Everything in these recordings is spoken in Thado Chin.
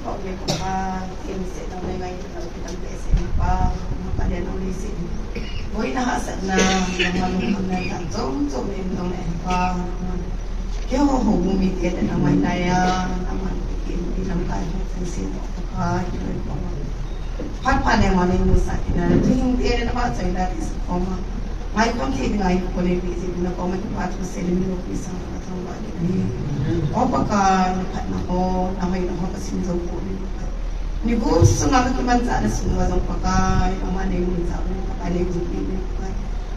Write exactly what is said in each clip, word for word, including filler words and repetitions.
Kong le kong pa, tin se nong le ngai, nong le ngai, nong le se pa, nong ka le nong le se. Boina hahsatna, nong ma nong kam na tan, chom chom in nong le pa, nong ma. Keiho houbung mite le nang mai na ya, nang ma kin, kin lamkai ho chang se nong pa, kin le pa. Phat phat le ma le mu sa kin na, tin te le na ba chai da ti sa ko ma. Ngai kon thei ding ahi, kole pi jing na koma kipa thu seina min pi sang ka thangvah kit ahi. O Pakai, na phatna ho, na hoina ho kasim jou pouve. Ni gup sunga kakimanchahna sunga jong Pakai, nangma neimanchah uvin Pakai, neihuhpi uvin Pakai.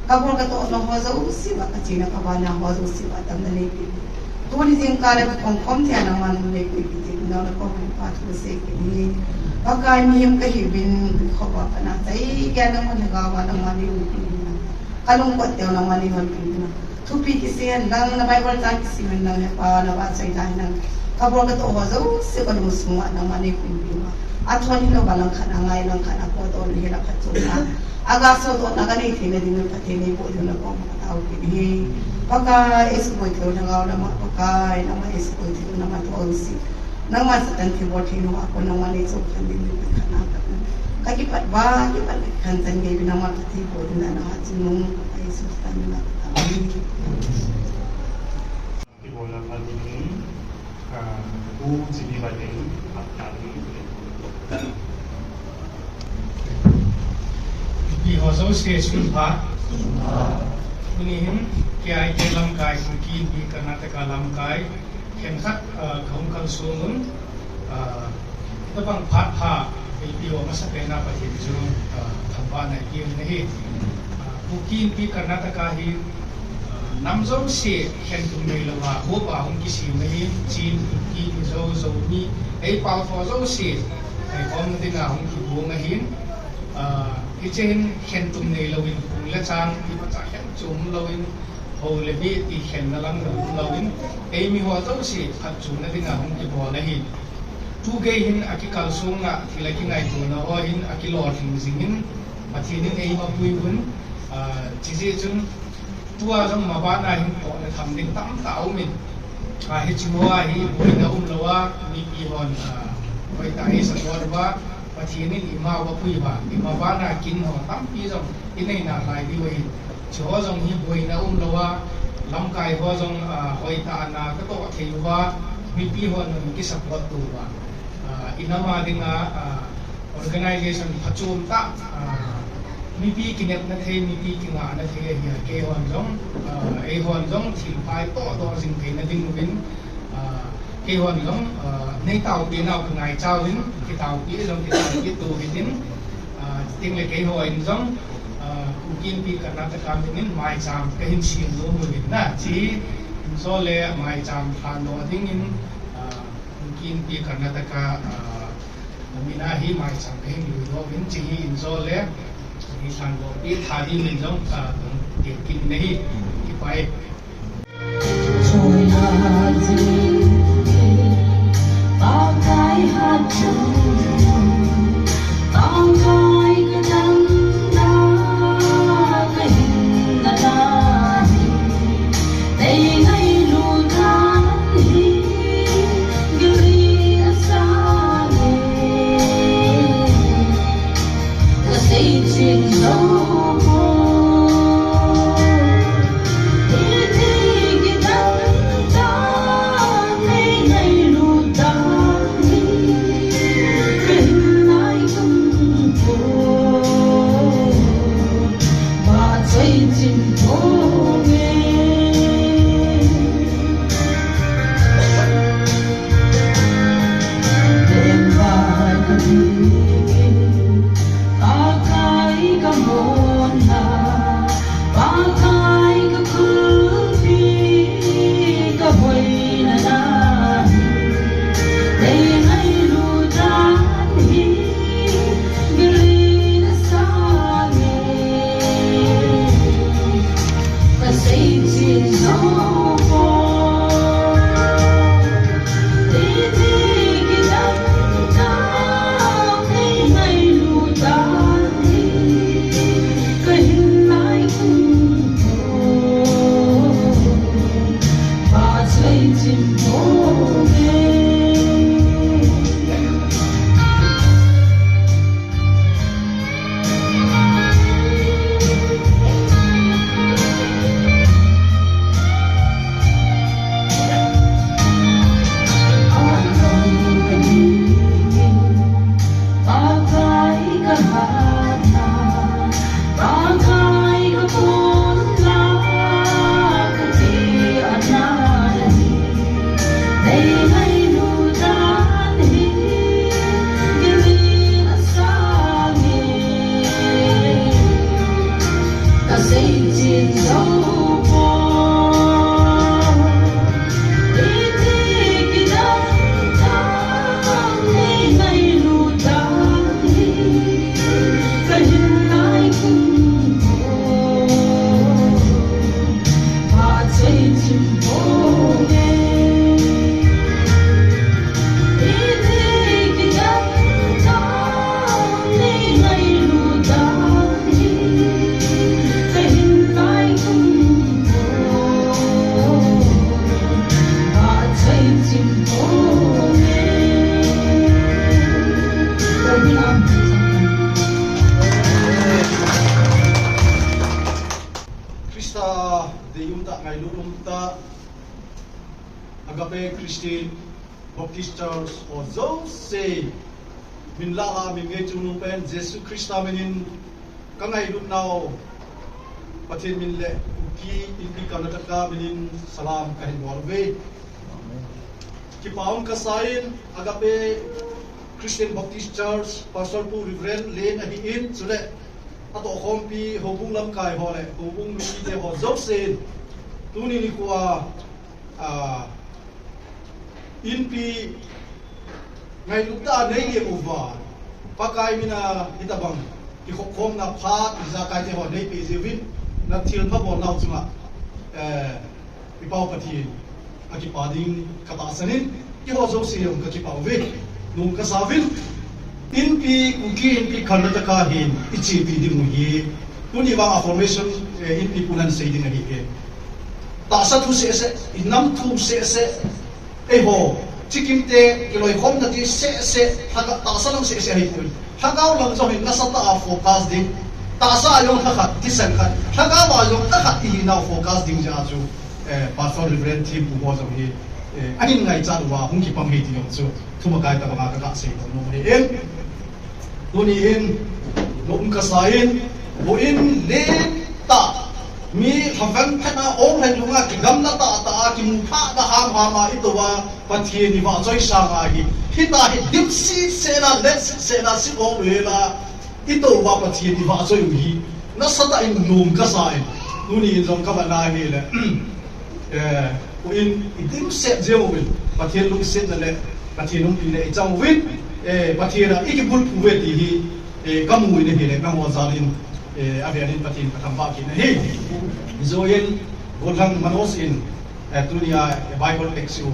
Kabol katohna ho jouse uva, kachena kavahna ho jouse uva, atamna neipe. Tuni jingkah le kakong khom thei a nangman neipuipi jing, nangma koma kipa thu sei kit ahi. Pakai, mihem kahiuvin, kakhopa pat na chai geiya nangma lhagao a nangma neihuhpi jing. Kalungkot teu nangma neihonpi jing. Thupi kisei hen lang, na Bible chang kisim hen lang, he Pa, na vahchoi ta hen lang. Kabol katoh ho jouse kalung sunga nangma neipuipi jing. Athon hilou va langkhat a ngai, langkhat a potdoh na hila phatchomna. Aga sodohna kanei theina ding, Pathen neiboh ding na koma katao kit ahi. Pakai, eisuboi theiu lhagao lama, Pakai, nangma eisuboi theiu lama thou si. Nangma Satan thilbol thei nunga kon nangma neichoi khen ding, neipe khat na khat na. Kakipat va, kipat khan chan gei nangma kathilbol ding na, nangma chungnung, Pakai Jesu Christa mina. Amen. Kibolna phat ni, ah, Pu Jimmy Bateng, apna ni. Mipi ho jouse sunpha. Tuni hin, K I K lamkai, Kuki Inpi Karnataka lamkai, khenkhat, ah, kahung kalsong un, ah, Tabang phat pha, mipi ho masapen a Pathen chu, ah, thangvahna ipe u ahi. Ah, Kuki Inpi Karnataka hi, ah, nam jouse khentum neilou a, huop a hung kisem ahi, Chin, Kuki, Mizo, Zomi, ei pao tho jouse, ei khomna dinga hung kigong ahi. Ah, hiche hin khentum neilou in, phung le chang, imacha khenchom lou in, hou le beh ti khenna lang um lou in, ei mi ho jouse phatchomna dinga hung kibol ahi. Tu gei hin akikalsong a, thil a kingaitona ho hin akilolhing jing in, Pathen in eima pui un, ah, chujeh chun, tua jong maban a hin tohna tham ding tamtah aum in, ah, hiche ho a hi boina umlou a, mipi hon, ah, hoitah a ei support uva, Pathen in ima uva pui uva, imaban a kin ho tampi jong inei nalai diu ahi. Hiche ho jong hi boina umlou a, lamkai ho jong, ah, hoitah a na katoh thei uva, mipi hon kisupport to uva. Ah, inam a dinga, ah, organization phachom tah, ah, mipi kinepna thei, mipi kingahna thei ahi a, keihon jong, ah, eihon jong thil phai toh toh jing theina ding uvin, ah, keihon jong, ah, nei taopi nau ka ngaicha uvin, kitaopi jong kitaopi to hitin, ah, chuteng le keihon jong, ah, Kuki Inpi Karnataka min in maicham kahin sem nom uvin na, hiche in jong le maicham lhandoh ding in, ah, Kuki Inpi Karnataka, ah, min a hi maicham kahin lui nom uvin, hiche hi in jong le, hi lhandoh pi tha ding in jong, ah, kong tiu kit in ahi, kipah e. Krista deium tah, ngailut um tah, Agape Christian Baptist Church ho jouse, min lah a min ngei chungnung pen Jesu Krista minin ka ngailut nau Pathen min le Kuki Inpi Karnataka minin salam kahin bol uve. Kipa um kasa in Agape Christian Baptist Church Pastor Pu Reverend Len ahin, chule atohkhompi houbung lamkai ho le houbung mipite ho jousen tuni nikho a, a, Inpi ngailut tah a nei lemu uva, Pakai mina hitabang kikhopkhomna phat ijakai te ho neipeh jiuvin, na thilpha bolnau chunga, eh, i Pau Pathen akipa ding katahsan in, keiho jouse jong kakipa uve, nom kasa uvin. Inpi, Kuki Inpi Karnataka hin ichepi ding u hi, tuni vang a formation, eh, Inpi pun ahin sei ding ahi e. Tahsa thu seh seh, i nam thu seh seh, eiho, chikimte kiloikhomna ti seh seh, lhagao tahsa lang seh seh ahipoi. Lhagao lang jong hin nasatah a focus ding. Tahsa a jong lhakhat, thisan khat. Lhagao a jong lhakhat ihinau focus ding jeh a chu, eh, Pastor Reverend Thempu ho jong hi, eh, ahin ngaichat uva hung kipang hi ti jong chu thumakai tabanga kaga seidoh nom ahi in. Tuni hin, nom kasa in, houin lentah, mi lhaven phat a, ol lhai lunga kigamla tahtah a, kimu phat a hamham a, i touva Pathen i vahchoi sanga hi, hitia hi dimset seh a, letset seh a, sibol lela, i touva Pathen i vahchoi u hi nasatah in nom kasa in. Tuni in jong kavetna ahile, eh, houin i dimset jeng uvin, Pathen lungsetna le Pathen umpi le i chang uvin, eh, Pathen a i kibulphu uve ti hi, eh, kamu in ahile, nangho jal in, eh, avel in Pathen kathangvah kit in ahi. Hijou in, Golhang Manoj in, eh, tunia, eh, Bible text u,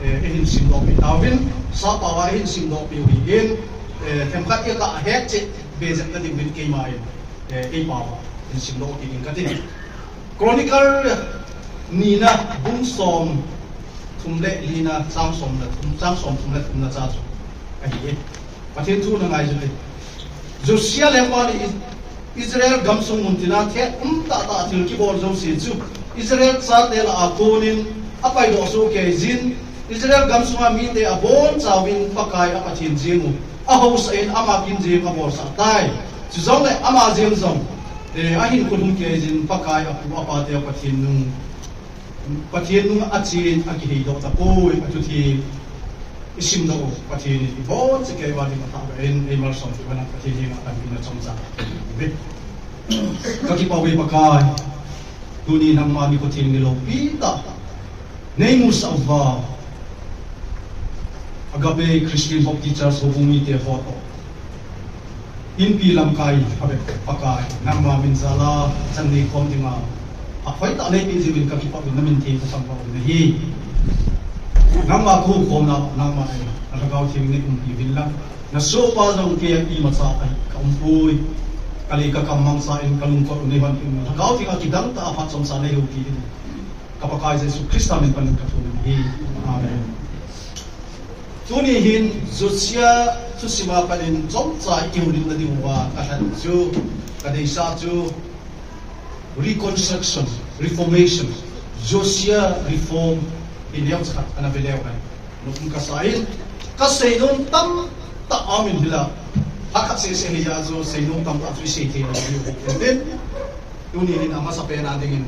eh, eihin simdohpeh tauvin, sappao a eihin simdohpeh u ahin, eh, themkhat i kahet cheh be jep na diuvin keima in, eh, eipao a hin simdoh kit ding kati. Chronicle nina bung somthum le lina chang som le thum, chang somthum le thumna cha chu ahi e. Pathen thu na ngai jing e. Josia lengpa ni Israel gamsung muntina thil um tahtah thil kibol jouse chu Israel chate lah a konin apaidoh soh kei jin, Israel gamsunga mite abonchauvin Pakai a Pathen jeng u ahousah in ama kin jeng abolsah tai. Chujongle ama jeng jong, eh, ahinkho lhung kei jin Pakai apu apate a Pathen nung Pathen nung a achen akiheidoh tapoi, athu theng i simdoh u, Pathen in ibonchauva ding athah in eimalsom diu ahi, Pathen henga panpina chomcha. Kakipah uve Pakai, tuni nangma nikho theng ni loupi tah neimusah uva, Agape Christian Baptist Church houbung mite ho toh. Inpi lamkai, Pakai, nangma min jal a chan neikhom dinga phat hoitah neipeh jiuvin kakipah uvin, na min theng kasang pah uvin ahi. Nangma kahoukhomna, nangma in na Lhagao Theng in umpi uvin lang. Na sohpa jong kei a imacha a ka umpoi. Ka lei ka kam mangcha in ka lungthim u neihon in, na Lhagao Theng a kidang tah a phat chomcha neihoupi in. Ka Pakai Jesu Christa min panin kathum in ahi. Amen. Tuni hin Josia thusim a panin chomcha i kihoulimna diuva kalhen chu, kadeisah chu reconstruction, reformation, Josia reform, hi neocha khat ana veleu hen. Nom kasa in, kaseinom tamtah aum in hila, lhakhat seh seh hija chu seinom tamtah chu isei thei lou diu ahi. Tuni hin amasapen a dingin,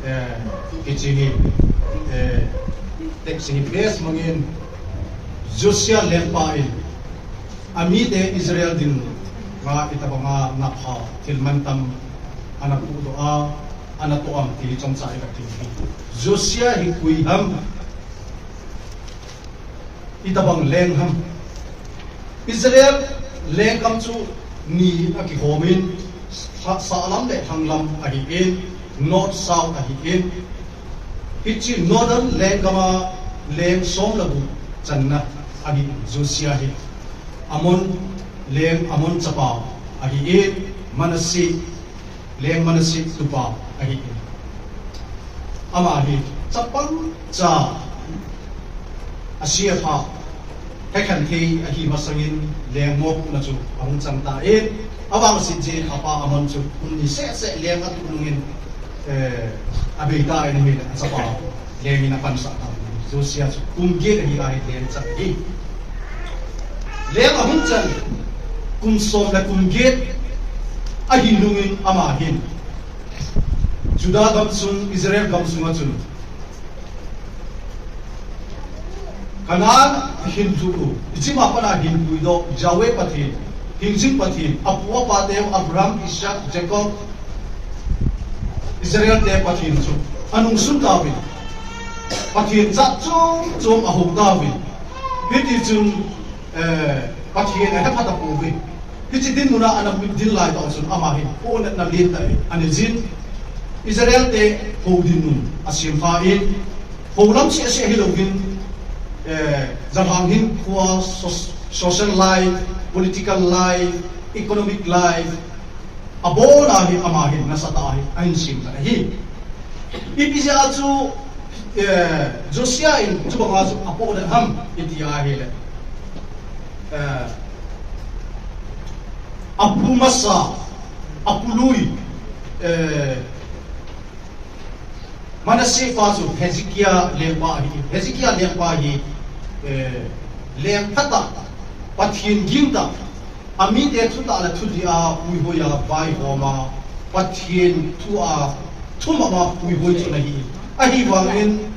eh, hiche hi, eh, Text hi base mangin Josia lengpa in amite Israel dinga itobanga napha thil mantam ana pudoh a, ana toh am ti chomcha iga ti hi. Josia hi koi ham? Itobang leng ham? Israel lenggam chu ni akihom in, sa-, sahlam le lhanglam ahin, north south ahin. Hiche northern lenggam a leng som le gup channa ahin, Josia hi. Amon leng, Amon chapa ahin, Manasseh leng Manasseh tupa ahin. Ama hi chapang cha asia pha, hekhen thei ahi masangin leng mopohna chu ahung chang tan, avangset jeh in apa Amon chu kum ni seh seh leng atuh nungin, eh, abei tan ahile achapa leng in apansah tan. Josia chu kum get ahi a hi leng chang ahi. Leng ahung chan kum som le kum get ahi nungin ama hin Judah gamsung, Israel gamsung a chun Canaan hin lhut u, Egypt a pat a hin puidoh, Yahweh Pathen, hingjing Pathen, apu apateu Abraham, Isaac, Jacob, Israel te Pathen chu anungsun tauvin, Pathen jat chom chom ahou tauvin, hiti chun, eh, Pathen ahe pha tapouvin. Hiche dinmun a ana ding lai tah chun ama hin pohnatna lentah anei jin, Israel te hou dinmun asem pha in, hou lam seh seh hilouvin, eh, jalhang hinkho a, so-, social life, political life, economic life, abon a hi ama hin nasatah a hi ahin sem tan ahi. Ipi jeh a chu, eh, Josia in chubang a chu apohnat ham iti ahile, eh, apu masa, apu lui, eh, Manasseh pa chu Hezekiah lengpa ahi. Hezekiah lengpa hi, eh, leng phatah, Pathen gingtah, amite thutah le thudih a puihoi a vaihom a, Pathen thu a thumang a puihoi chu ana hi. Ahivangin,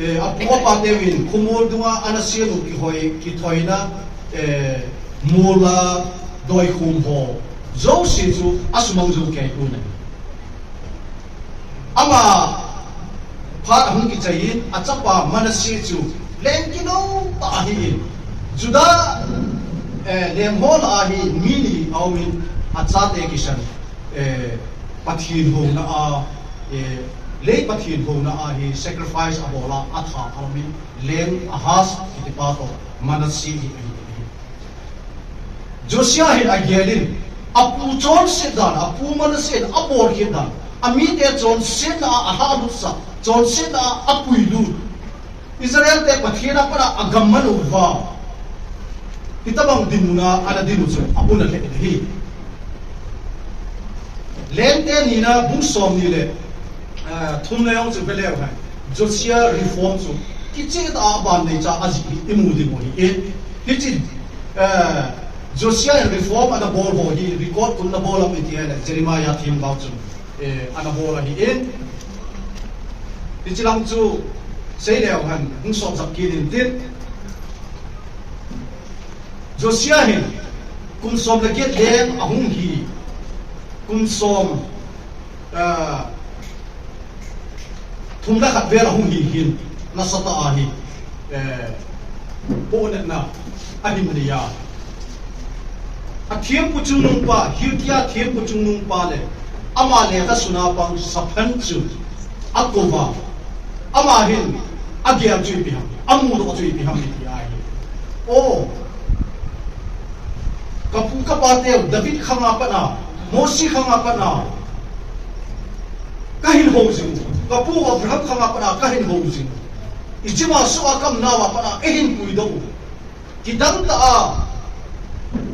eh, apu apateuvin khomol dunga ana sem u kihoi, kithoina, eh, mol a doikhom ho jouse chu asumang jou kei pon ahi. Ama phat ahung kichai in, achapa Manasseh chu leng kilou tah ahin, Judah, eh, leng ho lah a hi mi ni aumin, achate kisan, eh, Pathen houna a, eh, lei Pathen houna a hi sacrifice abol a, atha aumin, leng Ahaz kitipa toh Manasseh hi ahi. Josia hin agel in, apu chonset dan, apu Manasseh in abol kit dan, amite chonsetna a alhahlut sah, chonsetna a apuilut, Israel te Pathen a pat a agam man uva, hitobang dinmun a ana ding u chu apohnat lheh ahi. Lengte nina bung somni le, ah, thumna jong chu veleu hen, Josia reform chu kicheh tah a aban neicha ajih hi imu ding u ahi. Hiche, eh, Josia in reform ana bol ho hi record koi in ana bol am iti ahile Jeremiah themgao chun, eh, ana bol ahin. Hiche lang chu seileu hen, hung sot jap kit intin. Josia hin kum som le get leng ahung hi, kum som, ah, thum le khat vel ahung hi hin, nasatah a hi, eh, pohnatna ahin nei a. Athempu chungnungpa, Hilkiah thempu chungnungpa le ama lekhasun a pang Shaphan chu akou va, ama hin agel chu ipi ham, amudoh chu ipi ham iti ahi. O, kapu kapateu David khang a pat a, Mosi khang a pat a kahin hou jing u, kapu Abraham khang a pat a kahin hou jing u, Egypt a soh a kaum nau a pat a eihin puidoh u, kidang tah a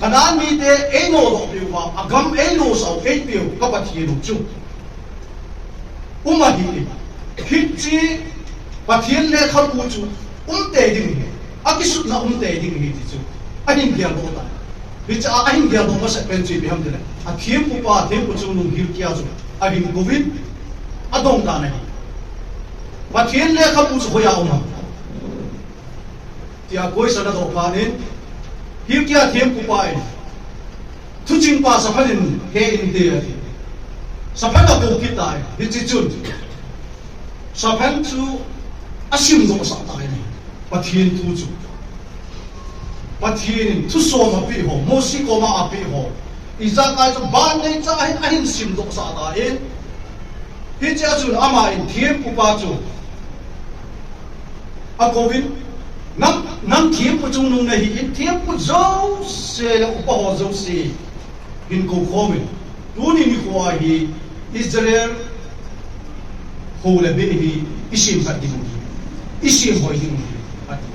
Canaan mite einodoh peh uva, agam einosah u eipeh u ka Pathen u chu um ahi. Hiche Pathen lekhabu chu um tei ding ahi, akisutna um tei ding ahi ti chu ahin geldoh tan. Hiche a ahin geldoh masat pen chu ipi ham tile, athempupa, athempu chungnung Hilkiah chu ahin kouvin adong tan ahi. Pathen lekhabu chu hoiya um ham? Tia question adoh phat in, Hilkia thempupa in, thuching pa Shaphan in he inte ati. Shaphan akou kit tai, hiche chun Shaphan chu asimdoh sah tai ni, Pathen thu chu. Pathen in thusom apeh ho, Mosi koma apeh ho, ijakai chu ban neicha hin ahin simdoh sah tan, hichea chun ama in thempupa chu akouvin, nang, nang thempu chungnung nahi in, thempu jouse le upa ho jouse hin kou khom in, tuni nikho a hi Israel hou le beh hi isem khat ding u hi, isem hoi ding u hi, ati.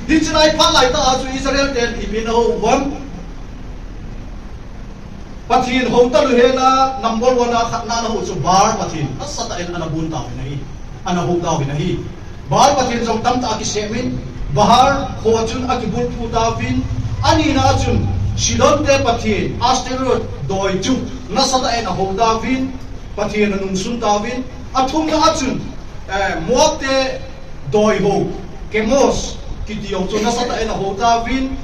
Hiche lai phat lai tah a chu Israel ten ipi ana hou uvem? Pathen hou talou henga number one a khatna ana hou chu Baal Pathen nasatah in ana bon tauvin ahi, ana hou tauvin ahi. Baal Pathen jong tamtah akisem in, Baal kho chun akibulphu tauvin, anina chun Sidon te pathen Ashtaroth doi chu nasatah in ahou tauvin, Pathen anungsun tauvin, athumna a chun, eh, Moab te doi hou, Chemosh kiti jong chu nasatah in ahou tauvin,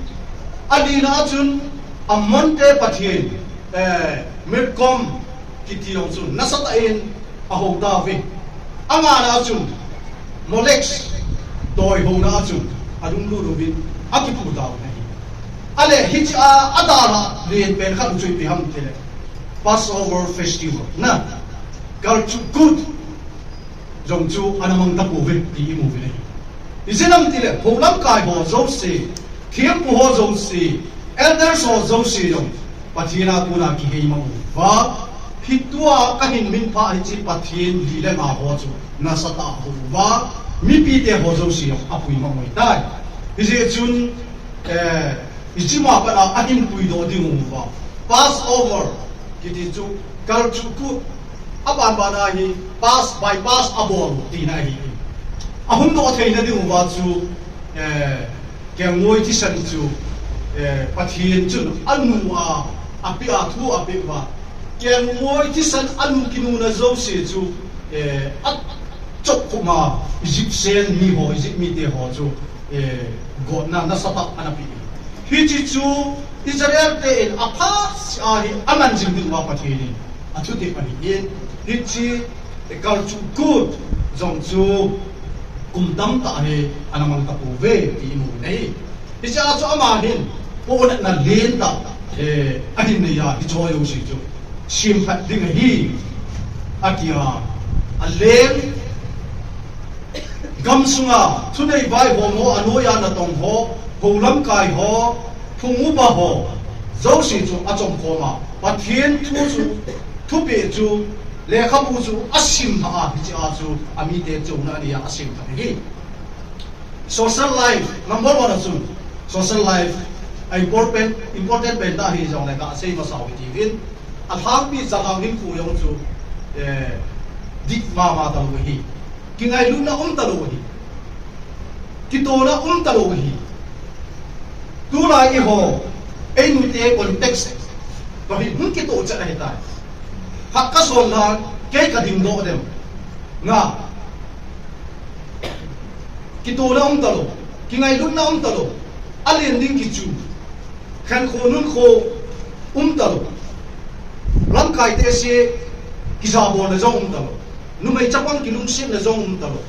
alina a chun Ammon te pathen, eh, Milkom kiti jong chu nasatah in ahou tauvin, angana a chun Molek doi houna a chun alunglut uvin akiphu tauvin ahi. Ale hichea adalha len pen khat chu ipi ham tile Passover Festival na, Kal Chukut jong chu ana mang tapouve ti imu uvin ahi. Ijeh inem itile hou lamkai ho jouse, thempu ho jouse, elders ho jouse jong Pathen a kona kihei mang uva, hitia kahin minphah hiche pathen li le nga ho chu nasatah a hou uva, mipite ho jouse jong apui mang u ahitai. Hijeh chun, eh, ichima pat a ahin puidoh ding uva, Passover kiti chu, Kal Chukut, abanbana hi pass by pass abol u tina ahi. Ahung doh theina ding uva chu, eh, kelngoi thisan chu, eh, Pathen chun anu a apeh a thu apeh uva, kelngoi thisan anu kinuna jouse chu, eh, achop khum a, Egyptian mi ho, Egypt mite ho chu, eh, gotna nasatah ana pe. Hiche chu Israel te in aphat seh a hi aman jing ding uva Pathen in athutep ahi in, hiche Kal Chukut jong chu kum tamtah hi ana mang tapouve ti imu u ahi. Hichea chu ama hin pohnatna lentah, eh, ahin nei a, hicheho jouse chu semphat ding ahi, atia, alen gamsunga thunei vaihom ho, anoiya natong ho, hou lamkai ho, phung upa ho jouse chu achom khom a, Pathen thu chu, thupeh chu, lekhabu chu asim lhah a, hichea chu amite chouna anei a, asim lhah ahi. Social life, number one a chun, social life a important, important pen tah hijongle kasei masa u hitiuvin, alhangpi chalhang hinkho jong chu, eh, dih mama talou ahi. Kingailutna um talou ahi. Kitona um talou ahi. Tulai eiho, einute context toh hi hung kitoh chet ahitai. Khat kasol na, kei kadingdoh dem. Nga. Kitona um talou, kingailutna um talou, alen ding kichu, khenkho nunkho um talou, lamkai tehse kijabolna jong um talou, numei chapang kilungsetna jong um talou.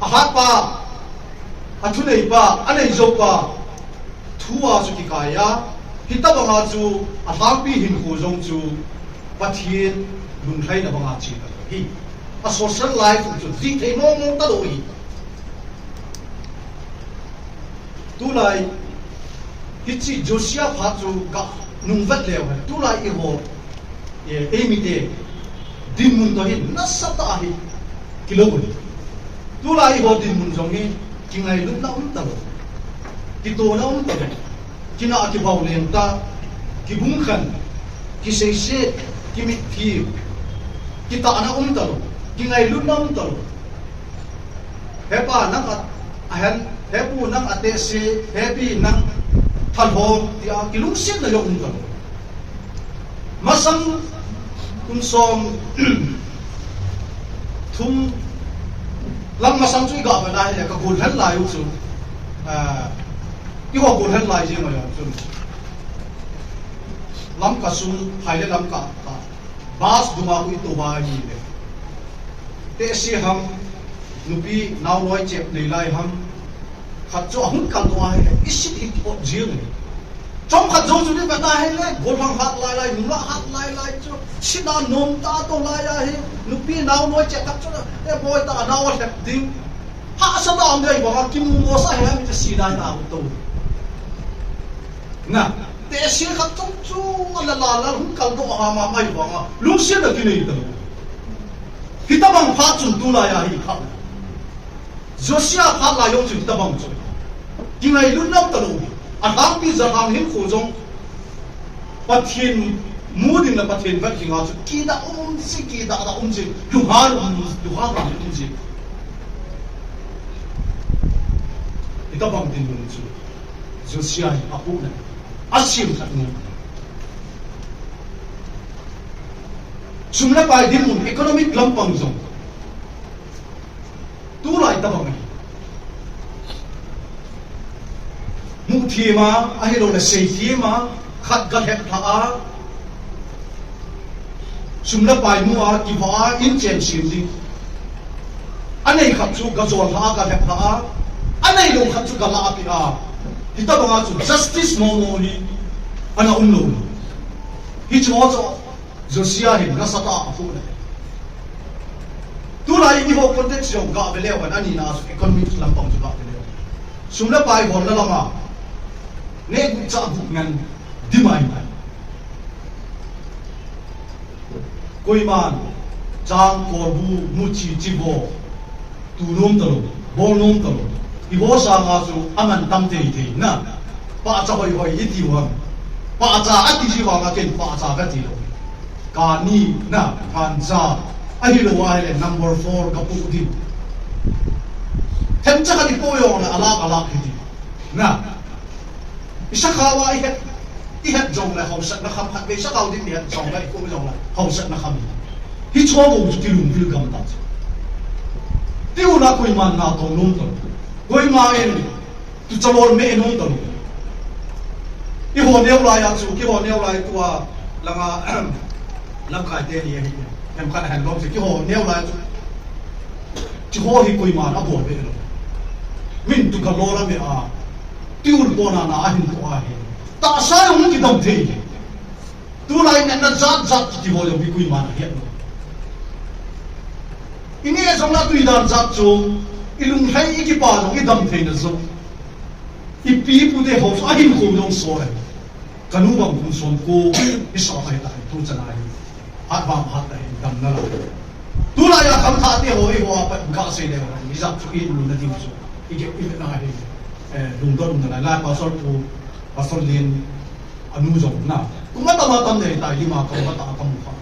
Ahatpa, athuneipa, aneijoupa thu a chu kikai a, hitobanga chu alhangpi hinkho jong chu Pathen lunglhaina banga che talou ahi. A social life chu jih thei mong mong talou ahi. Tulai, hiche Josia phat chu kanungvet leu hen, tulai eiho, eh, eimite dinmun toh hin nasatah a hi kilou ahi. Tulai eiho dinmun jong hi kingailutna um talou, kitona um talou, kinah kibau lentah, kibungkhen, kiseiset, kimitthi, kitahna um talou, kingailutna um talou. Hepa nang a, ahen, hepu nang atehse, hepi nang thalhom, tia kilungsetna jong um talou. Masang kum som thum Lam masang chu i ga vet a ahile ka gollhen lai u chu, ah, i ho gollhen lai jeng u chu. Lamka sung, Phailei Lamka, ka bus dunga khu i tou va ahile, tehse ham, nupi nao noi chep nei lai ham, khat chu ahung kal doh ahile, i sit hi ki-ot jeng e. Chomkhat jou chu i vet a ahile, gollhang hat lai lai, nula hat lai lai chu, sit a nom tah a tou lai ahi, nupi nao noi chep khat chu, e boi ta, anao a lhep ding. Hahsa tah a um ding ahi vanga, kimu mo sa hi a mi chu si lai na u tou. Na, tehse khat chom chu, ala la la, hung kal doh a mama ahi vanga, lungsetna kinei ta lou. Hitabang phat chun tulai a hi kha. Josia phat lai jong chu hitabang chu. Kingailut nam ta lou. Alhangpi jalhang hinkho jong Pathen mu ding le Pathen vet ding a chu kidah um jing, kidah dah um jing, lunghan um, lunghan um jing. Hitabang dinmun chu Josia hi apohna, asem khat nom. Sum le pai dinmun, economic lampang jong tulai tabang ahi. Mu them a, ahilouleh sei them a, khat ga lhep lha a, sum le pai mu a, kivah a, in chen sem ding. Anei khat chu ga jol lha a, ga lhep lha a, anei lou khat chu ga la a peh a. Hitabang a chu justice momo hi ana um lou. Hiche ho chu Josia hin nasatah a apohna. Tulai i ho context jong ga ve leu hen, ani na chu economic lampang chu ga ve leu. Sum le pai holna lama neh gup chah gup ngen demand. Koiman chang, kolbu, muchi, chivo tu nom ta lou, bol nom ta lou. Eiho sanga chu aman tam teitei na. Pahcha hoihoi i tiu ham. Pahcha ati ji vanga ken pahcha ka ti lou. Kani na, khancha. Ahilou ahile number four ka poh ding. Themcha khat i poh jongle alak alak hi ding. Na. I sakhao a i het, i het jongle hausatna kham khat, i sakhao ding i het jongle i poh jongle hausatna kham. Hiche ho bou chu kilungvil gam ta chu. Ti u la koiman na tong nom ta lou. Koima in tu chalol me nom ta lou. I ho neo lai a chu, keiho neo lai tua langa lamkai teni ahi. Em khat hen lom chu keiho neo lai chu. Hiche ho hi koiman abol ve lou. Min tu ka lol a me a. Ti u kona na ahin to ahi. Tahsa jong kidam thei. Tulai natna jat jat kiti ho jong hi koiman ahet lou. I neh jong la tui dan jat chu, i lunglhai i kipa jong i dam theina jong. I pi i pu te ho chu ahinkho jong so ahi. Ka nu bang kum som ko, i sa ahi ta, tu chan ahi. Hat bang hat ahi, damna la. Tulai a khangthah te ho, i ho a pat ka sei le ho, i jat chu i lungna ding chu. I ke i na ahi. Eh, lungdon na la, la pastor pu, pastor Lin, anu jong na. Kum atam atam nei tai, lima kum atam atam mu kha.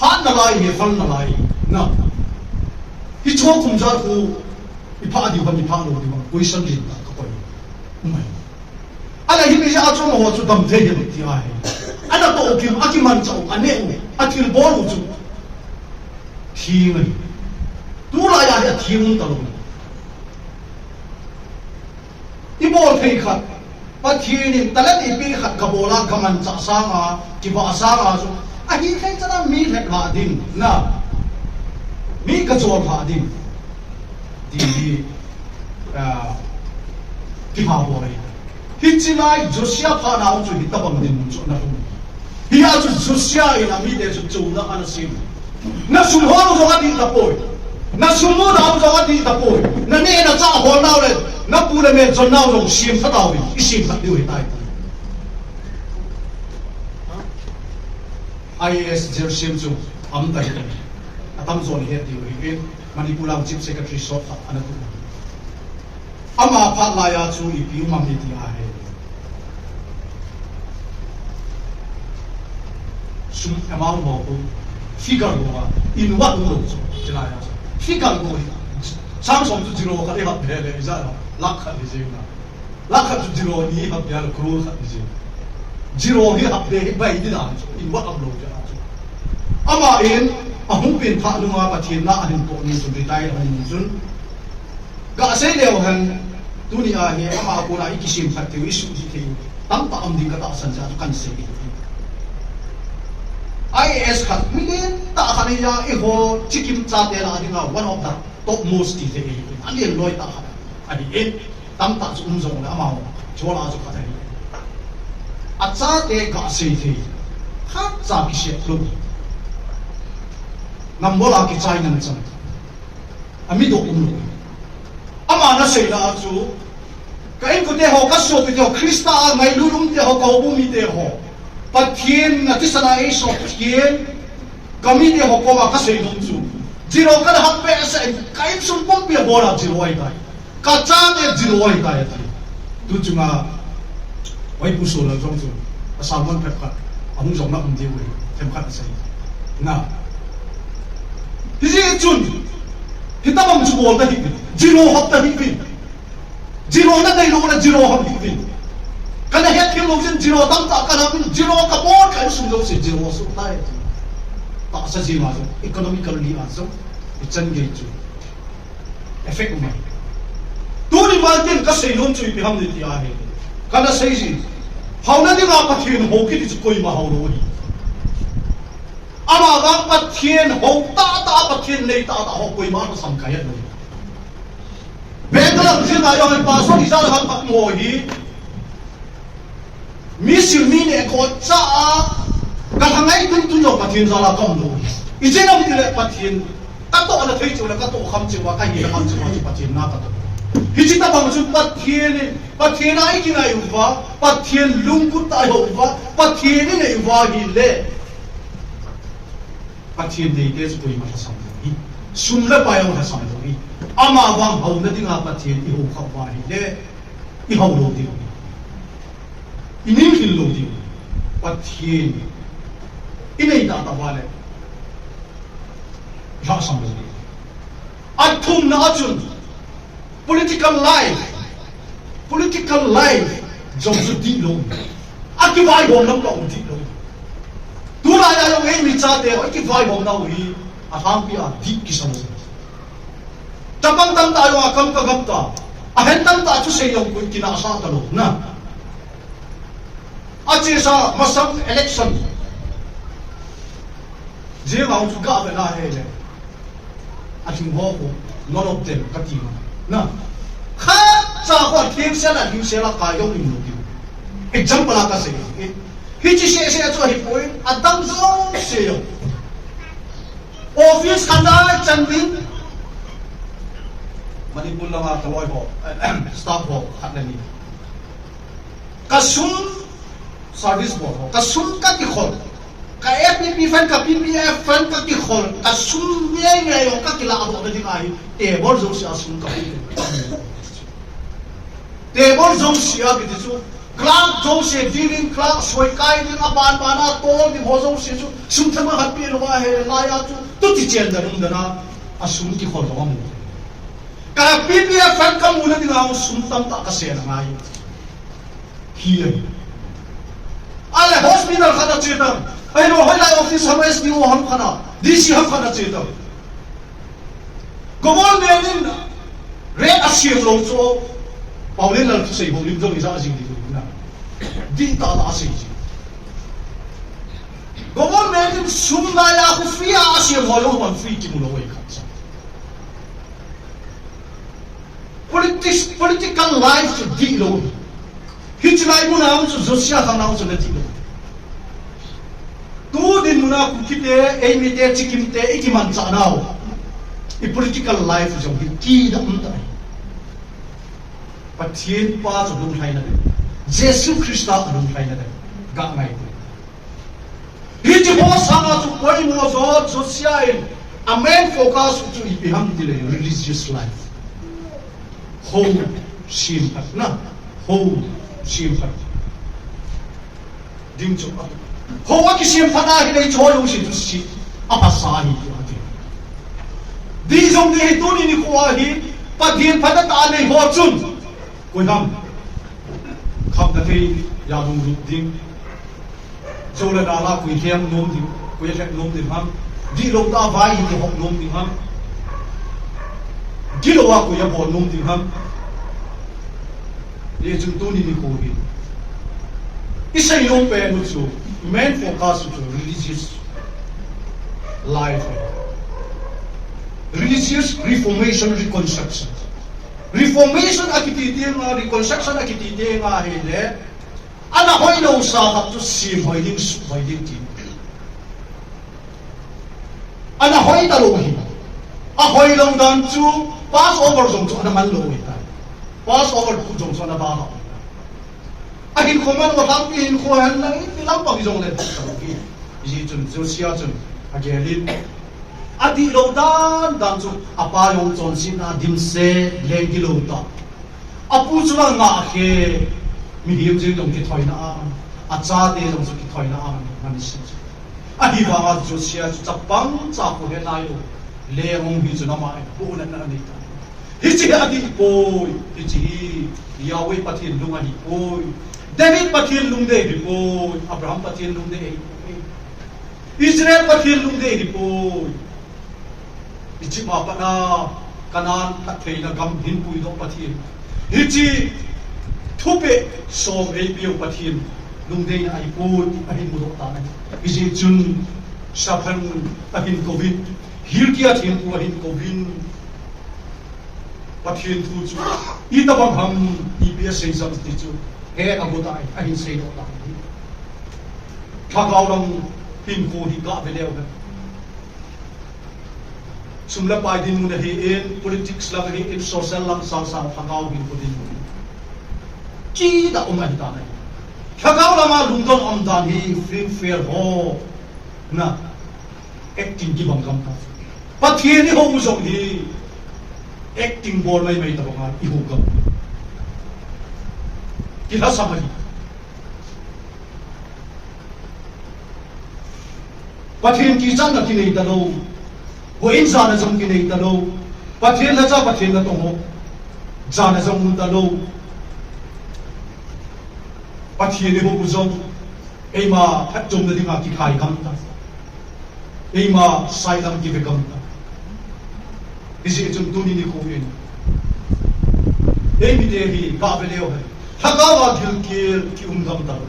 Hat nalai hi, phal nalai na. Hiche ho kum jat khu i phah diu ham, i phah lou diu ham, question lin ta ka koi. Umai. Ahile hi mi ja chu amaho chu dam thei hi ti ahi. Ana toh kim, akimanchah u, aneh u, athilbol u chu. Theng ahi. Tulai a hi atheng um ta lou. I bol thei khat, Pathen in talent eipeh khat ka bol a, ka manchah sanga, kivah sanga chu, ahi thei chan a mi lhep lha ding, na, mi ka jol lha ding, ti hi, ah, kipha bol ahi. Hiche lai Josia phat nau chu hitabang dinmun chu ana lhung. Hia chu Josia in amite chu chonna ana sem. Na sum hol u jong adih tapoi. Na sum mu nau jong adih tapoi. Na neh na chah hol nau le, na pu le me chon nau jong sem kha tauvin. I sem kha diu ahitai. I A S Jersim chu aum tai. Atamjo nahet diu ahi. Manipur lang Chief Secretary sot khat ana tu. Ama phat lai a chu ipi um am iti ahi. Sum amount ho khu figure ho a, in what ho chu, chilai a chu. Figure ho hi. Sang som chu zero khat i hap be le, i ja lakh khat hi jing na. Lakh khat chu zero ni hap be le, crore khat hi jing. Zero hi hap be hi bai di dan chu, in what am lo chu. Ama in Ahung pen thah nunga Pathen na ahin toh nung chun, retire ahung nung chun, gasei leu hen, tuni a hi ama kona i kisem khat thei u, i suhthei thei u tamtah um ding ka tahsan jeh a chu kan sei. I A S khat, mi lentah khat ahi a, eiho Chikim chate lah a dinga one of the topmost ti thei ahi, alen loi tah khat ahi. Tamtah chu um jongle ama chu lah a chu khat ahi. Achate gasei thei, khatcha kisem lou. Number a kichai nang chan. Ami doh umlou. Ama naseina a chu, ka inkote ho, ka sopite ho, Christa a ngailut umte ho, ka houbung mite ho, Pathen nathisan a eisop Pathen, ka mite ho koma kasei nom chu, zero kana hah behseh in, ka insung pumpi a bol a zero ahitai. Ka chate zero ahitai ati. Tu chunga, Pu Solal jong chu, a sermon phabep khat ahung jong na um diu ahi, themkhat asei. Na. Hijeh chun, hitobang chu bol tahih uvin, zero hop tahih uvin. Zero na deilou le zero hop hih uvin. Kana hetthem lou jeh in zero tamtah kana hop in, zero kabol, ka insung jouse zero asoh tai. Tahsa jeng a jong, economically a jong, ichan gei chu effect um ahi. Tuni Martin kasei nom chu ipi ham iti ahile, kana sei jin, haona dinga Pathen hou kiti chu koima hou lou ahi. Amavang Pathen hou tahtah, Pathen nei tahtah ho koima lhasam kahet lou. Bangalore jeng a jong pastor ijat ham khat ho hi, mi sil mi neh khoh cha a, ka lhangai tuntun jong Pathen jal a kaum lou. Ijeh inem itile Pathen, katohna thei cheh u le katoh kham cheh uva, kahina kham cheh uva chu Pathen na katoh. Hiche tobang chun Pathen in, Pathen a ikingai uva, Pathen lunggel tah a ihou uva, Pathen inei uva ahile, Pathen neite chu koima lhasam lou ahi. Sum le pai jong lhasam lou ahi. Amavang haona dinga Pathen ihou khah uva ahile, ihou lou diu ahi. Ininghil lou diu ahi. Pathen inei tahtah uva le, lhasam lou diu ahi. Athumna a chun, political life, political life jong chu dihlou. Akivaihom lam ka um dihlou. Tulai a jong eimi chate ho, ikivaihomna u hi, alhangpi a dih kisa lou. Chapang tamtah jong akam kagap ta. Ahen tamtah thusei jong koi kinahsah talou na. Achesa masang election jeng a chu gavela ahile, alhing ho khu, none of them kati ma. Na. Khatcha khu alhingsel, alhingsel a kai jong um lou diu. Example a kasei. Hiche seh seh chu ahipoi, adang jouse jong. Office khat a chan ding. Manipur lama kaloi ho, staff ho khat le ni. Kasum, service bol ho, kasum kakikhol. Ka A P P fund, ka P P F fund kakikhol. Kasum ngeingei ho kakiladohna ding ahi, table jouse a sum kakikhol. Table jouse a kiti chu, clerk jouse, dealing clerk, soikai ding, aban ban a tol ding ho jouse chu, sum themkhat peh lou ahile, lai a chu, tuti chen dan um dan a, asum kikhol jong amu. Ka P P F fund kamuna dinga sum tamtah kasel angai. Hi ahi. Ale hospital khat a che tan. Ahilou hoilai office ham, S D O ham khat a, D C ham khat a che tan. Government in rate asem lou chu, Paolen lal thusei bou lim jong ija jing ding na. Dih tah tah asei jing. Government in sum nai a khu free a asem ho jong hon free kimu lou ahi khat cha. Politics, political life chu dihlou. Hiche lai mun a chu Josiah khang nau chu nadihlou. Tu dinmun a Kukite, eimite, Chikimte, ikimanchah nau, i political life jong hi kidam tah ahi. Pathen pa chu lunglhaina ding, Jesu Christa alunglhaina ding, ga ngai. Hiche ho sanga chu poimo jo Josiah in a main focus chu ipi ham tile religious life. Hou semphat na, hou semphat ding chu a, hou akisemphat ahile hiche ho jouse chu se aphasa ahi ti ati. Dih jong dih ahi, tuni nikho a hi Pathen phatna tah a nei ho chun, koi ham khamna thei a lunglut ding, jou le dal a koi lhem nom ding, koi lhep nom ding ham, Dihlou tah a vai hi hop nom ding ham? Dihlou a koi a bol nom ding ham? Hijeh chun tuni nikho hi isei nom pen u chu, main focus u chu religious life. Religious reformation, reconstruction. Reformation akiti teng a, reconstruction akiti teng a hile, ana hoilou sa khat chu semhoi ding, suhhoi ding ti. Ana hoi talou hi. Ahoilou dan chu Passover jong chu ana manlou ahitai. Passover khu jong chu ana bang lou ahitai. Ahinkho man, alhangpi hinkho hen lang, ipi lampang jongle talou hi. Hijeh chun Josia chun agelin, adihlou dan dan chu apa jong chonsetna a dimset leng kilou ta. Apu chu angah khe, mihem jeng jong kithoina a, achate jong chu kithoina a, man isi chu. Ahivanga Josia chu chapang cha khu he nailou, leng hung hi chun ama in bohna anei ta. Hiche hi adih poi, hiche hi Yahweh Pathen lung ahipoi. David Pathen lungdei ahipoi, Abraham Pathen lungdei ahipoi. Israel Pathen lungdei ahipoi. Egypt a pat a Canaan phattheina gam hin puidoh Pathen. Hiche thupeh som eipeu Pathen lungdeina ahipoi ti ahin mudoh tan ahi. Hijeh chun Shaphan ahin kouvin, Hilkiah thempu ahin kouvin, Pathen thu chu itobang ham, ipi asei ham ti chu he agot a ahin seidoh tan ahi. Lhagao lam hinkho hi gah ve leu hen. Sum le pai dinmun ahin, politics lam ahin, social lam sangsang lhagao hinkho dinmun. Kida um ahitan ahi. Lhagao lama lungdon umdan hi filmfare ho na acting kibang gam ta. Pathen ihou u jong hi acting bol maimai tabang a ihou gam. Kilhasam ahi. Pathen kichatna kinei talou. Houin jana jong kinei talou. Pathen lhacha Pathen natong ho jana jong um talou. Pathen ihou u jong eima phatchomna dinga kikhai gam ta. Eima sailam kive gam ta. Hijeh chun tuni nikho in eimite hi gah ve leu hen. Lhagao a gilkel kium gam talou.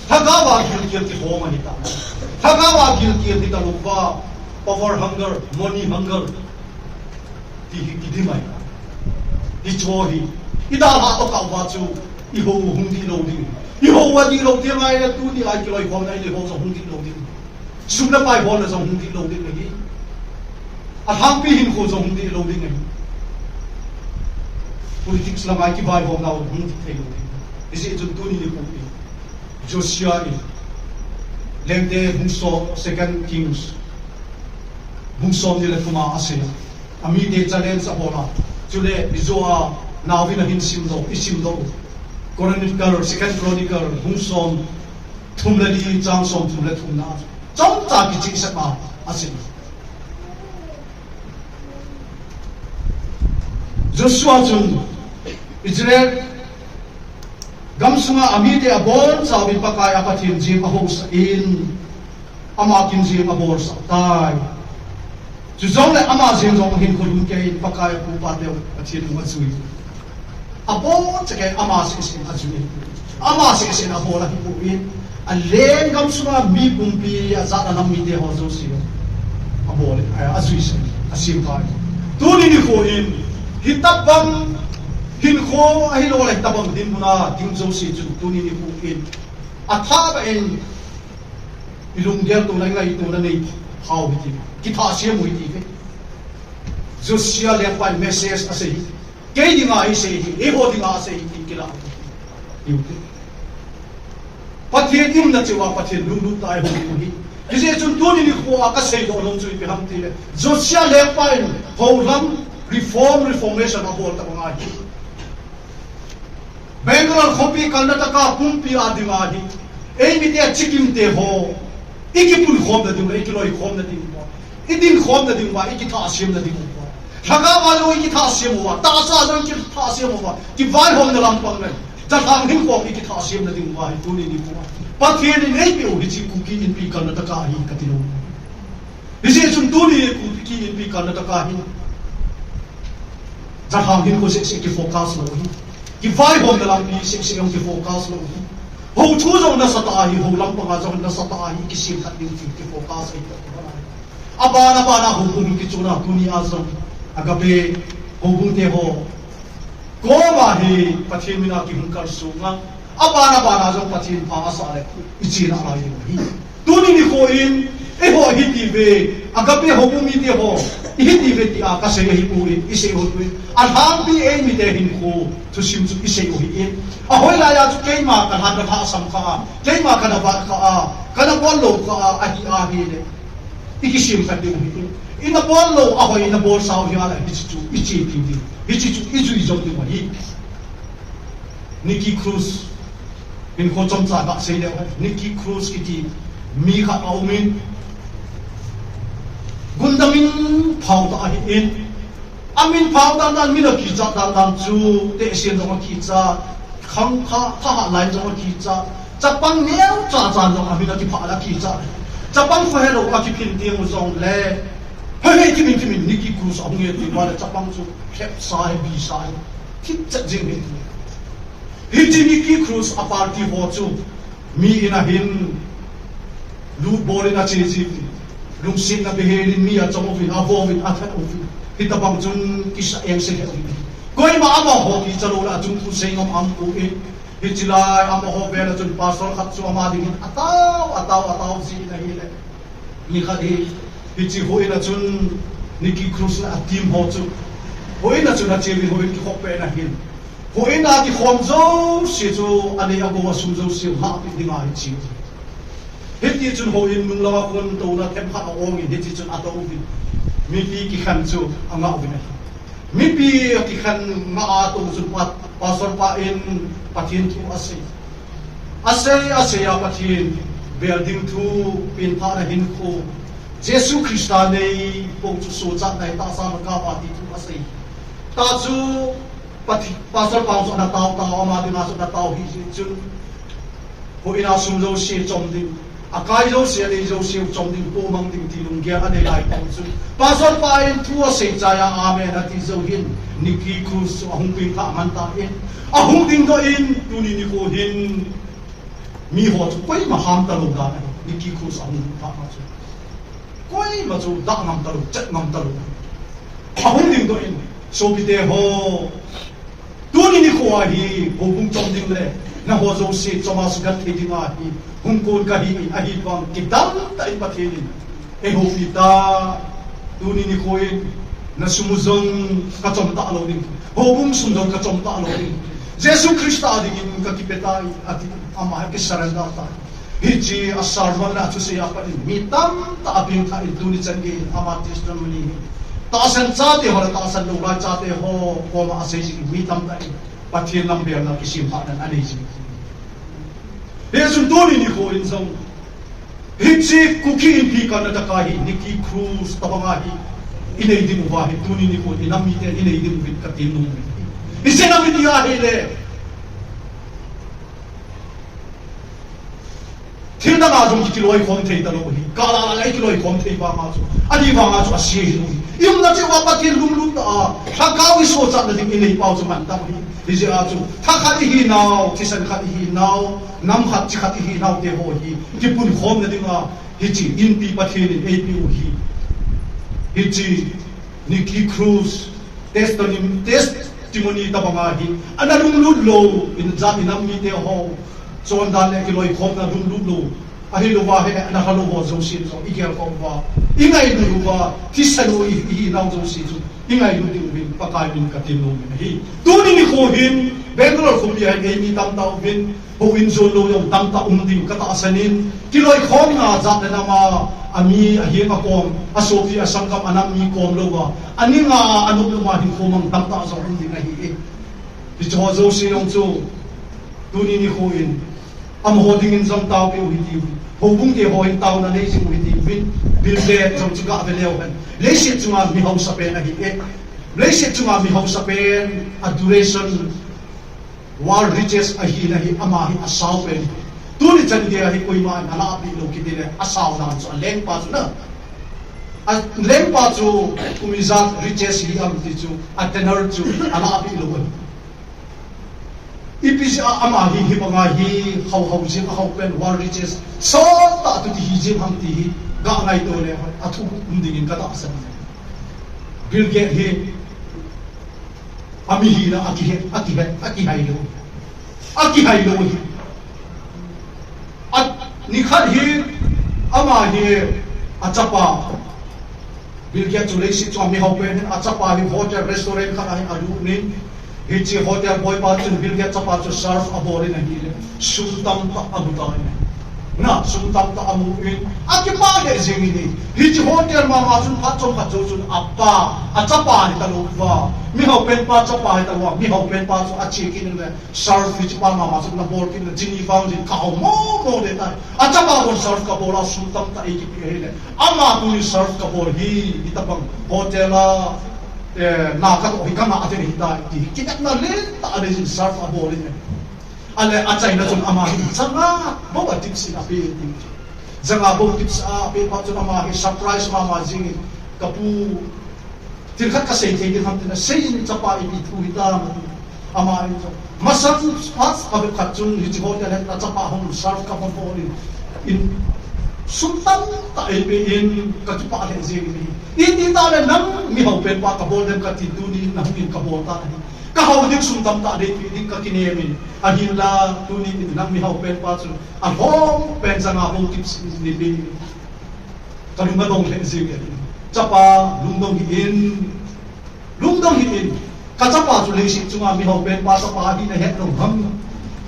Lhagao a gilkel kihom ahitan. Lhagao a gilkel hitalouva, power hunger, money hunger ti hi kidim ahitan. Hicheho hi idalhah tokah uva chu ihou hung dihlou ding. Ihou adihlou teng ahile tuni a ikiloikhomna in ihou jong hung dihlou ding. Sum le pai holna jong hung dihlou ding ahi. Alhangpi hinkho jong hung dihlou ding ahi. Politics lama kivaihomna hung dih theilou ding. Hijeh chun tuni nikho hi Josia in Lengte bung som, Second Kings bung somni le thum a asei a, amite challenge abol a, chule ijo a naovin ahin simdoh, isimdoh u Chronicle, Second Chronicle bung somthum le li, chang somthum le thumna a chomcha kichehsah a asei. Joshua chun Israel gamsunga amite abonchauvin Pakai a Pathen jeng ahousah in, ama kin jeng abolsah tai. Chujongle ama jeng jong ahinkho lhumkeiyin Pakai a pupa teu Pathen lung ajui. Abonchauva ama sehseh in ajui. Ama sehseh in abol ahipoi. Alenggam sunga mi pumpi, ajat anam mite ho jouse abol, a, ajuisah, asem tai. Tuni nikho in, hitobang hinkho ahilouleh hitobang dinmun a ding jouse chun tuni nikho in athah tah in ilunggel tona, ingaitona nei thau hite. Kithah sem u hite. Josia lengpa in message asei. Kei dinga asei hi, eiho dinga asei hi, ti kilah u hite. Pathen umna cheh uva Pathen lunglut tah a ihung diu ahi. Hijeh chun tuni nikho a kaseidoh nom chu ipi ham tile, Josia lengpa in houlam reform, reformation abol tabang ahi. Bangalore khopi Karnataka pumpi a dinga hi, eimite chikimte ho ikipunkhomna ding uva, ikiloikhomna ding uva, idinkhomna ding uva, ikithahsemna ding uva, lhagao a jong ikithahsem uva, tahsa a jong ikithahsem uva, kivaihomna lampang le jalhang hinkho ikithahsemna ding uva hi tuni nikho a Pathen in eipeh u hiche Kuki Inpi Karnataka hi kati nom. Hijeh chun tuni Kuki Inpi kalna tah a hin, jathang hinkho seh seh kifocus lou hi, kivaihomna lampi seh seh jong kifocus lou hi, hou thu jong nasatah a hi, hou lampang a jong nasatah a hi, kisim khat ding hi kifocus ahi. Aban aban a houbung kichuna tuni a jong Agape houbung te ho koma hi Pathen mina kihung kalsong a, aban aban a jong Pathen pha asah le ichena lai ding hi. Tuni nikho in, eiho hi tive, Agape houbung mite ho, ihi tive tia kasei ahipoi, isei u hipoi. Alhangpi eimite hinkho thusim chu isei u ahin. Ahoi lai a chu keima kalhan kalhasam kha a, keima kana vat kha a, kana bol lou kha a, ahi ahile, ikisim khat diu ahi. Ina bol lou, ahoi ina bolsa u hi ahile, hiche chu iche diu ahi. Hiche chu ijui jom diu ahi. Nicky Cruz, hinkho chomcha kasei leu hen, Nicky Cruz kiti mi khat aumin, gundam in phao tah ahin, amin phao dan dan, min akichat dan dan chu, tehse in jong akichat, khangthah, thahat lai in jong akichat, chapang neocha cha in jong amin akiphah le akichat. Chapang kho helou akiphin teng u jongle, hei hei, thimin thimin Nicky Cruz ahung e ti uva le chapang chu khrepsa hi, bisa hi, thipchet jing hi. Hiche Nicky Cruz a party ho chu mi in ahin, lutbol in ache jiuvin, lungsetna behelin mi achom uvin, avouvin, athat uvin, hitobang chun kisa engse lheh uvin. Koima amaho kichat lou le achung thu sei ngam aumpoi. Hiche lai amaho vel a chun pastor khat chu ama dingin atao, atao, atao jin ahile, nikhat hi, hiche houin a chun Nicky Cruz le a team ho chu houin a chun acheuvin, houin kikhop pet na hin, houin a kikhom jouse chu anei agou a sum jouse lahpeh dinga ache. Hitichun houin nunglam a khun touna themkhat aongin, hitichun atouvin, mipi kikhen chu angah uvin ahi. Mipi akikhen ngah a atou chun pa, pastor pa in Pathen thu asei. Asei, asei a Pathen bel ding thu, penthahna hinkho, Jesu Christa nei pou chu sochatna ahi, tahsa a kap a ti thu asei. Tah chu Pathen, pastor pa chu ana tao tao, ama dinga chu ana tao hijeh chun, houin a sum jouse chom ding, akai jouse, anei jouse u chom ding, pomang ding ti lunggel anei lai pou chun, pastor pa in thu asei chai a amen ati jou hin, Nicky Cruz chu ahung pengthah man tan, ahung dingdoh in, tuni nikho hin miho chu koima ham talou dan ahi, Nicky Cruz ahung pengthah ma chu. Koima chu dah ngam talou, chet ngam talou. Ahung dingdoh in, sopite ho, tuni nikho a hi houbung chom ding le nangho jouse chom a suhgah thei dinga hi hung kon kahi in, ahivang kidang tah in Pathen in eihoupi tai. Tuni nikho in nasum u jong kachom talou ding, houbung sum jong kachom talou ding, Jesu Christa dingin kakipe tai, ati. Ama hi akisurrender tai. Hiche a sermon le athusei a pat in mi tamtah apengthah in, tuni chan gei in ama testimony hi tahsan chate ho le tahsan lou lai chate ho koma asei jing in, mi tamtah in Pathen lam belna kisemthahna anei jing. Hichun tuni nikho in jong hiche Kuki Inpi kalna tah a hi Nicky Cruz tobang a hi inei ding uva hi, tuni nikho in inam mite inei ding uvin katem nom uve. Ijeh inem iti ahile, thil dang a jong kiloikhom thei talou hi, kah lah lah a kiloikhom thei vang a chu, ahivang a chu ase hilou hi. I umna cheh uva Pathen lunglut tah a, lhagao isochatna ding inei pau chu mantam ahi. Hijeh a chu, thakhat ihinau, thisan khat ihinau, nam khat chi khat ihinau te ho hi kipunkhomna dinga hiche Inpi Pathen in eipeh u hi. Hiche Nicky Cruz testimony, testimony tobang a hi, ana lunglut lou, ijat inam mite ho chondan le kiloikhomna lunglut lou, ahilouva ahile ana lha lou ho jouse jong igel khom uva, ingailut uva, thisan u i, ihinau jouse chu ingailut diu vin Pakai min katem nom in ahi. Tuni nikho hin Bangalore khopi a hin eimi tamtah uvin, houin jon lou jong tamtah um ding katahsan in, kiloikhomna jat le nam a, ami aheng akom, asopi asanggam anam mi kom louva, aning a anop nom a hinkho mang tamtah jong um ding ahi e. Hiche ho jouse jong chu tuni nikho in amaho dingin jong taopeh u hitiuvin, houbung te ho hin taona nei jing u hitiuvin, Bill Gates jong chu gah ve leu hen, leiset chunga mi haosa pen ahi e. Leiset chunga mi haosa pen, adoration, world richest ahina hi ama hi asao pen. Tuni chan gei a hi koiman alahpeh lou kiti le asao dan chu alengpa chu na. A lengpa chu kum ijat riches hi ham ti chu, a tenor chu ala apeh lou ahi. Ipi jeh a ama hi, hibanga hi, hao hao jing, a hao pen, world riches, sot tah tu ti hi jing ham ti hi, ga ngaito le, athu um dingin ka tahsan. Bill Gates hi, ami hina akihe, akihe, akihai lou. Akihai lou hi. A, nikhat hi, ama hi, achapa, Bill Gates chu leiset chunga mi hao pen ahin, achapa hi hotel restaurant khat a hin alut in, hiche hotel boipa chun Bill Gates chapa chu serve abol in ahile, sum tamtah amu tan ahi. Na, sum tamtah amu in, akipah lheh jeng in ahi. Hiche hotel mama chun phat chomkhat jou chun apa, achapa hi talou va, mi hao pen pa chapa hi talou va, mi hao pen pa chu ache kit in le, serve hiche pa mama chun nabol kit in le, chini vang jin kahao mong mong le tai. Achapa kon serve kabol a sum tamtah eikipeh ahile, ama tuni serve kabol hi, hitabang hotel a, eh, na katoh hi kangah ding ahitai ti, kinepna lentah a nei jin serve abol in ahi. Ale achaina chun ama hi janga bou a tips in ape in. Janga bou tips a ape phat chun ama hi surprise mama jing in, kapu, thil khat kasei thei ding ham tin asei in, chapa ipi thu hitam. Ama in chu, masang phat kavep khat chun hiche hotel a hin achapa hung serve kabol in, in sum tamtah eipe in kakipah lheh jeng in ahi. Iti tah le nang mi hao pen pa kabol dem kati, tuni nahung in kabol tan ahi. Kahao ding sum tamtah deipi ding kakinem in, ahinla tuni in nang mi hao pen pa chu alhom pen janga bou tips in nei pe in. Kalung adong lheh jeng in ahi. Chapa lungdong hih in. Lungdong hih in. Kachapa chu leiset chunga mi hao pen pa chapa ahi nahet lou ham?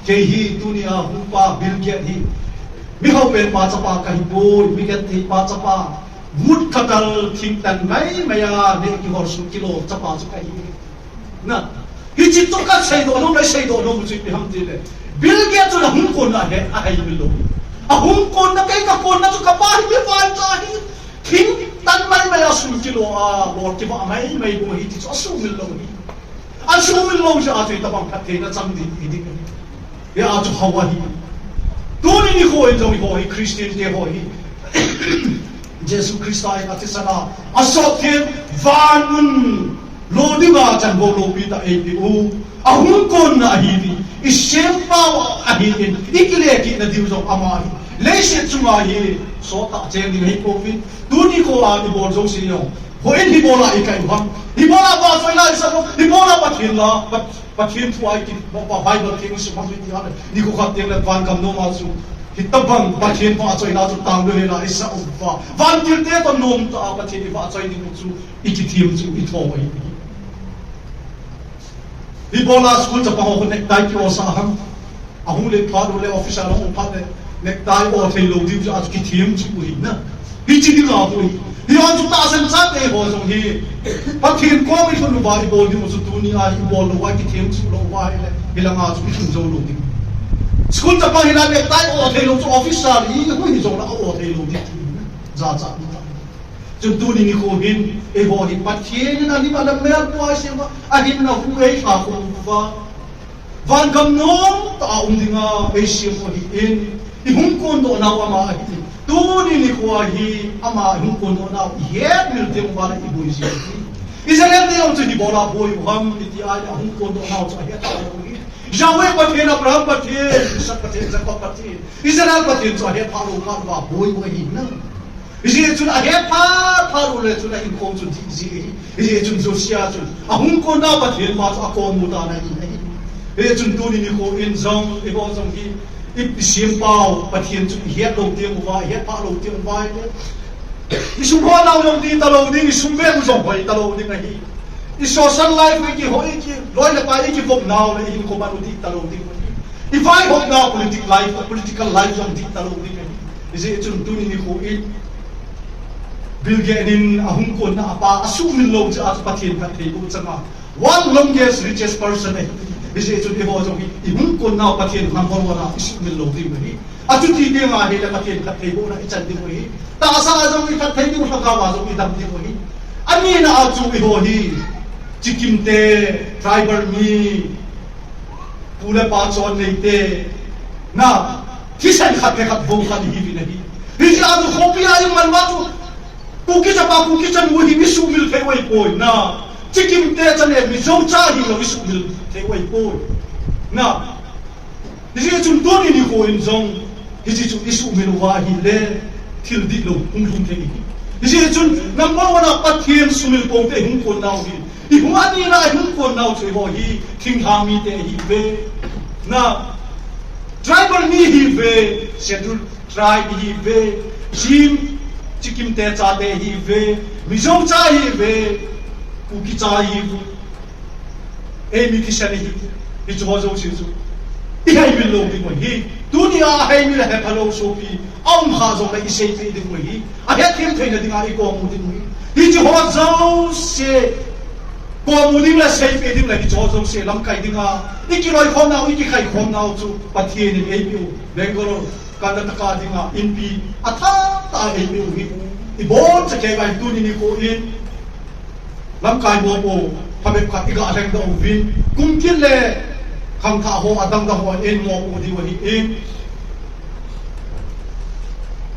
Kei hi tunia hungpa Bill Gates hi mi hao pen pa chapa kahipoi, mi genthei pa chapa. Woodcutter, thingtan maimai a neh kihol sukilo chapa chu kahi. Na, hiche chu kaseidoh nom, kaseidoh nom chu ipi ham tile, Bill Gates chu ahung konna ahe, aheimil lou. Ahung konna, kei kakonna chu kapa hi mi vaicha ahi. Thingtan maimai a sukilo a, lol kivah maimai bou ahi ti chu asumil lou ahi. Asumil lou jeh a chu hitabang phattheina chang ding hiding ahi. Hia chu hao ahi. Tuni nikho in jong eiho hi Christian te ho hi, Jesu Christa in athisan a, asot theng, van mun lo dinga chanvo lopi tah eipeh u, ahung konna ahiuvin, isempau ahin, ikile kitna diu jong ama ahi. Leiset chunga hi sot tah cheng ding ahipouvin, tuni nikho a ibol jouse jong, hoi in hibola ikai u ham? Hibola vahchoina isah u ham? Hibola Pathen la, Pat-, Pathen thu a iki, Bible theng isim u ham iti a le, nikho khat teng le vangam nom a chu hitabang Pathen vahchoina chu tangdoh hela isah uva, vantil te toh nomtah a Pathen ivahchoi ding u chu ikithem chu itho u ahi. Hibola school chapang ho khu necktie ki-o sah ham? Ahung le phat u le, office a hung phat le, necktie o thei lou diu chu a chu kithem chu u ahi na. Hiche dinga khu ahi. Hia chu tahsan chate ho jong hi, Pathen kom ilhun uva ibol diu chu tunia ibol lou uva, kithem chu lou uva ahile, hilanga chu ilhun jou lou ding. School chapang hila necktie o thei lou chu office a hi, hui hi jong la o thei lou ding. Jachat ding. Chun tuni nikho hin, eiho hi Pathen in alim a lamel tua isem uva, ahinna hu eilha khom uva, vangam nomtah a um dinga eisem u ahin, ihung kondoh nau ama ahi. Tuni nikho hi ama ihung kondoh nau ihetmil teng uva le iboi jing u ahi. Israel te jong chu hibola boi u ham iti a le, ahung kondoh nau chu ahet lou u ahi. Yahweh Pathen, Abraham Pathen, Isaac Pathen, Jacob Pathen, Israel Pathen chu ahet lou uva boi u ahi na. Hijeh chun ahet phat phat u le chun ahinkhom chu dih ji ahi. Hijeh chun Josia chun ahung konna Pathen pa chu akom u tan ahi. Hijeh chun tuni nikho in jong, eiho jong hi, i, isempau Pathen chu ihet lou teng uva, ihet phah lou teng uva ahile, isum hoi nau jong dih talou ding, isum veng u jong hoi talou ding ahi. I social life, iki hoi, iki loi le pai, ikivop nau le ihinkho man u dih talou ding ahi. Ivaihop nau politic life, political life jong dih talou ding ahi. Hijeh chun tuni nikho in Bill Gates in ahung konna apa asuhmil lou jeh a chu Pathen phattheiboh chang a, one longest richest person ahi. Hijeh chun eiho jong hi ihung konna Pathen lhamon a isuhmil lou diu ahi. Achuti teng ahile Pathen phattheibohna ichan diu ahi. Tahsa a jong iphatthei diu, lhagao a jong idam diu ahi. Anina a chu eiho hi Sikkim te, tribal mi, pu le pa chon neite, na, thisen khat le khat vou khat ihiuvin ahi. Hijeh a chu khopi a iman uva chu, Kuki chapa, Kuki chanu hi isuhmil thei u ahipoi na. Chikim te cha le Mizo cha hilou isuhmil thei u ahipoi na. Hijeh chun tuni nikho in jong hiche chu isuhmil uva ahile thil dihlou hung lhung thei ahi. Hijeh chun number one a Pathen sumil pou te ihung kon nau hi. Ihung ani na ihung kon nau chu eiho hi thinglhang mite ihiuve. Na tribal mi ihiuve, schedule tribe ihiuve, Chin, Chikim te chate ihiuve, Mizo cha ihiuve, Kuki cha ihiuve. Eimi Christian ihi, hicheho jouse chu ihaimil lou ding u ahi. Tunia ahaimil ahepha lou sopi aum kha jongle iseipeh ding u ahi. Ahetthem theina dinga ikom u ding u ahi. Hicheho jouse kom u ding le seipeh ding le hicheho jouse lamkai dinga ikiloikhom nau, ikikhaikhom nau chu Pathen in eipeh u Bangalore, Karnataka dinga inpi athah tah a eipeh u ahi. Iboncha kei ngai tuni nikho in lamkai mopo phabep khat iga lhengdoh uvin, kum kit le khangthah ho, adang dang ho in mopo diu ahin.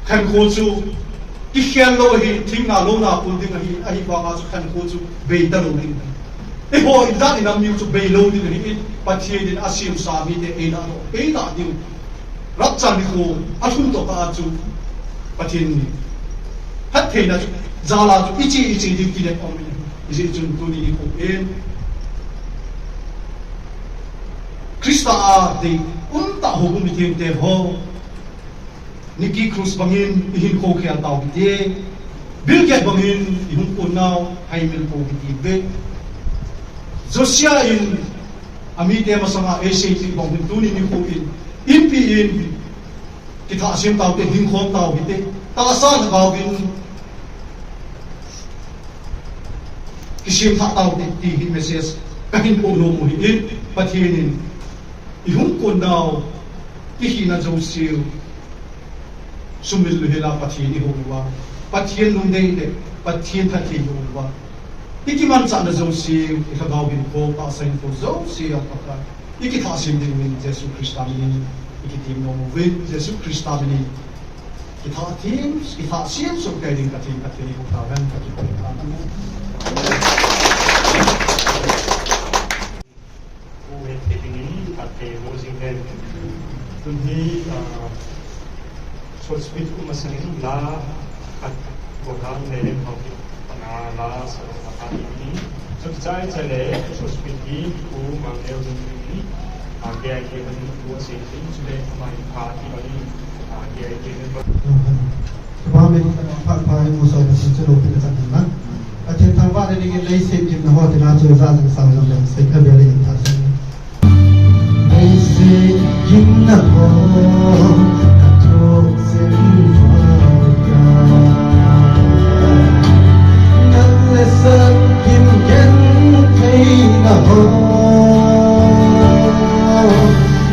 Khankho chu kikhel lou ahi, thingna louna pul ding ahi, ahivanga chu khankho chu bei talou ding ahi. Eiho in dan in nam miu chu bei lou ding ahin, Pathen in asemsa mite eina lou, eina ding. Rapture nikho alhun tokah a chu Pathen in phattheina chu jal a chu iche, iche ding kinep aum in. Hijeh chun tuni nikho in Christa a deium tah houbung mithengte ho, Nicky Cruz bangin ihinkho khel tau hite, Bill Gates bangin ihung kon nau haimil pou hite ve. Josiah in amite masanga eiseipeh bang hin tuni nikho in inpi in kithah sem tau hite, hingkhom tau hite, tahsa lhagao in kisem thah tau hite, ti hi message kahin bol nom u ahin. Pathen in ihung kon nau, ihina jouseu sumil louhela Pathen ihou uva, Pathen lungdei le Pathen phatthei ihou uva, ikimanchahna jouseu ilhagao hinkho, tahsa hinkho jousea Pakai ikithah sem dingin Jesu Christa minin ikitem nom uvin. Jesu Christa minin kithah them, kithah sem soh kei ding Pathen, Pathen ihou tahen, kakipah in. Amen. Uve te dingin, ate ho jing hen. Tun hi, ah, short speech kum masangin la khat program le le pau pana la sa lo ma ta ni. Chuk chai chale short speech hi ku mang le jing ni. Ate ai ke ban ku se ni chule ma ni pa ti ba ni. Ate ai ke ban. Amen. Pha, pha, pha, mu so, pha, si, chu lo, pi, ka, chan, na. Pathen thangvahna dingin leiset gimna ho, tina, chu, ja, jing, sang, jam, jam, sei, kha, bia, le, in, tha, sang. Leiset gimna ho, ka thok, sim, pha, ka. Nang le sang, gim, gen, theina ho.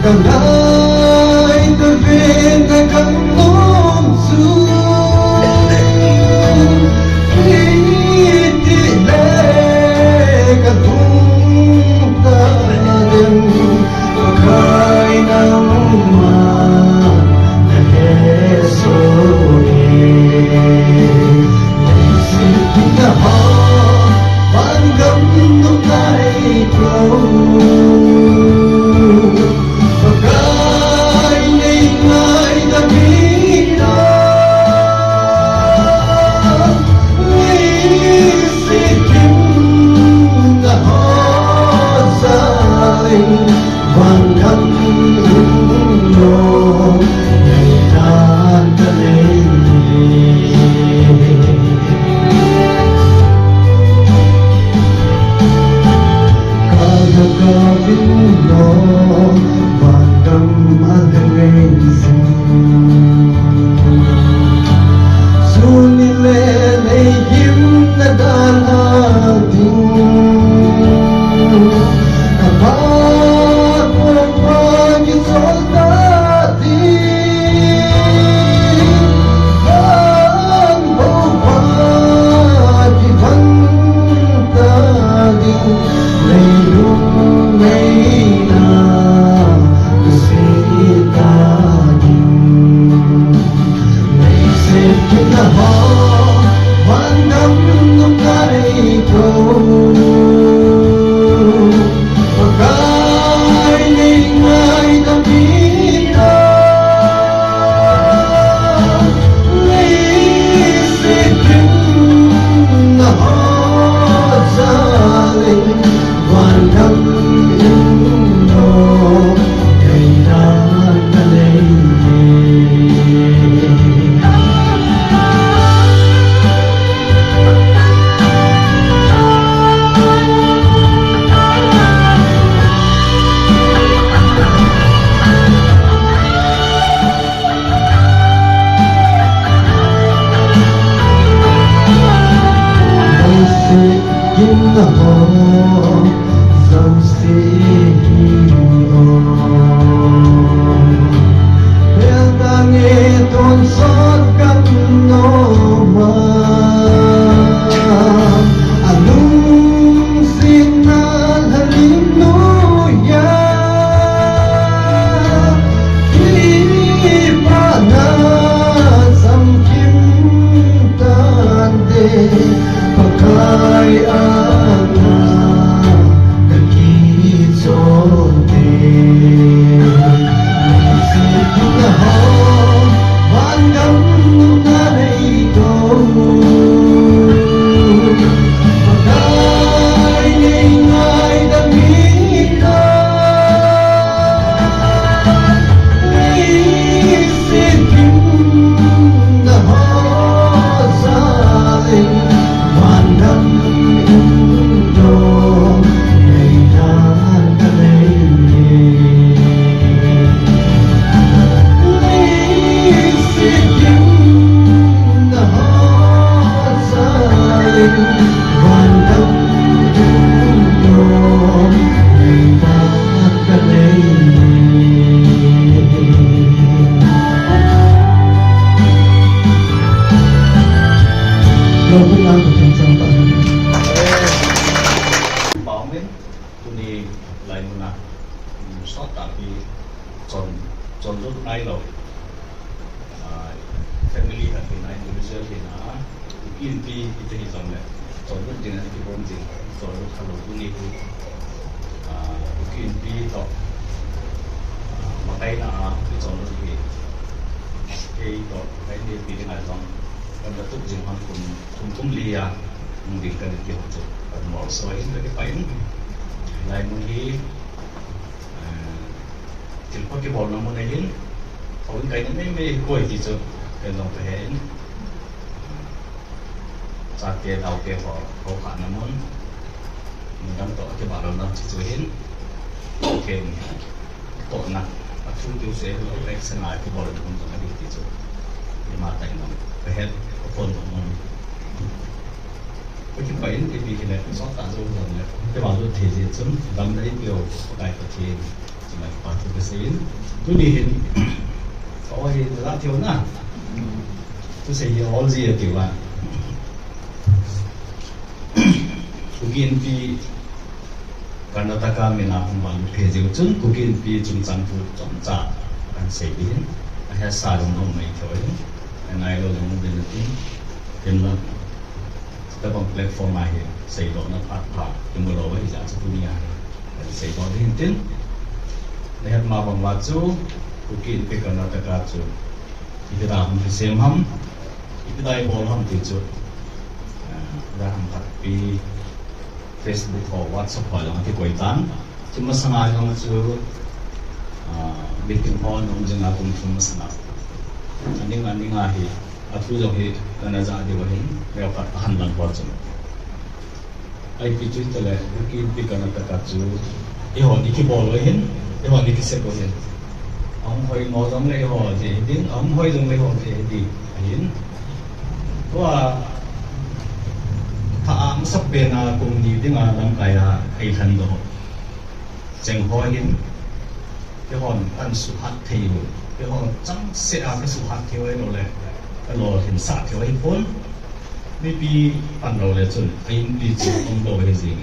Ka ngai ta ven ka kan nom chu. Kiti le ka thum ta dem. Pakai nangman na he so e. Leiset gimna ho, vangam nungai ko. Pakai nei ngaidam ina. Leiset gimna ho jal in. Vangam in lou, nei dan ka nei. Ka na ka vin lou, vangam a ka nei sin. Suni le nei gimna dan a ding. Ka pa, ko pa, ki sol ta ding. Van bo pa, ki van ta ding. Leilung meina, ki si ta ding. Leiset gimna ho, van Lai muna, um, sot tahpi chon, chon lut ngai lou. Ah, family khat hina, individual hina, Kuki Inpi hiti hi jong le, chon lut ding a kibol ding, chon lut kha lou tuni hi. Ah, Kuki Inpi toh, ah, makaina a, chon lut hi. Kei toh, kei ni pi ding a jong, kan la tup jing hon kum, kum kum li a, um, ding kan kihou chu, kan mol so in, kan kipah in. Lai mun hi, eh, thil pha kibolna mun ahin, houin kaina meimei koi ti chu, ken jong kahe in. Chate, daote ho, ho khahna mun, mun dang toh kibah louna chu chu hin, ken tohna, a thu tiu se, lo election a kibol mun jong ahi ti chu, ima tai jong kahe, kaphon jong mun. Ka kipah in ipi hile, sot ta jou jong le, kibah lut thei jeh chun, damna eipeu Pakai Pathen, chulai kipa thu kasei in. Tuni hin, ka o hi, la thei u na. Thusei hi ol ji ati uva. Kuki Inpi Karnataka mina hung vang phei jeh u chun, Kuki Inpi chungchang thu chomcha kan sei ding. Ahesa jong um mai thei u ahin. Anai lou jong um ding atin. Ken la. Tabang platform a hi seidohna phat pha kimu lou ahi jeh chun tunia hi kan seidoh ding tin. Nahet ma bang uva chu Kuki Inpi Karnataka chu ipi dia hung kisem ham, ipi dia ibol ham ti chu, ah, dah ham khat pi Facebook ho, WhatsApp ho jong akikoi tan. Chu masanga jong chu, ah, meeting ho ana um jing a kum thum masanga. Aning aning a hi, athu jong hi kana ja diu ahin, leo khat ahan lang ho chun. Ipi chu tale, Kuki Inpi Karnataka chu, eihon ikibol u ahin, eihon ikisep u ahin. Ahung hoi mo jong le eiho jeh hi ding, ahung hoi jong le eiho jeh hi ding ahin. Tua, pha a masapen a kum ni dinga lamkai a eilhen doh cheng ho hin, keihon kan suhat thei u, keihon changseh a kasuhat thei u ahilou le, kalolhinsah thei u ahipon. Mipi pan lou le chun, a inpi chu um lou ahi jeng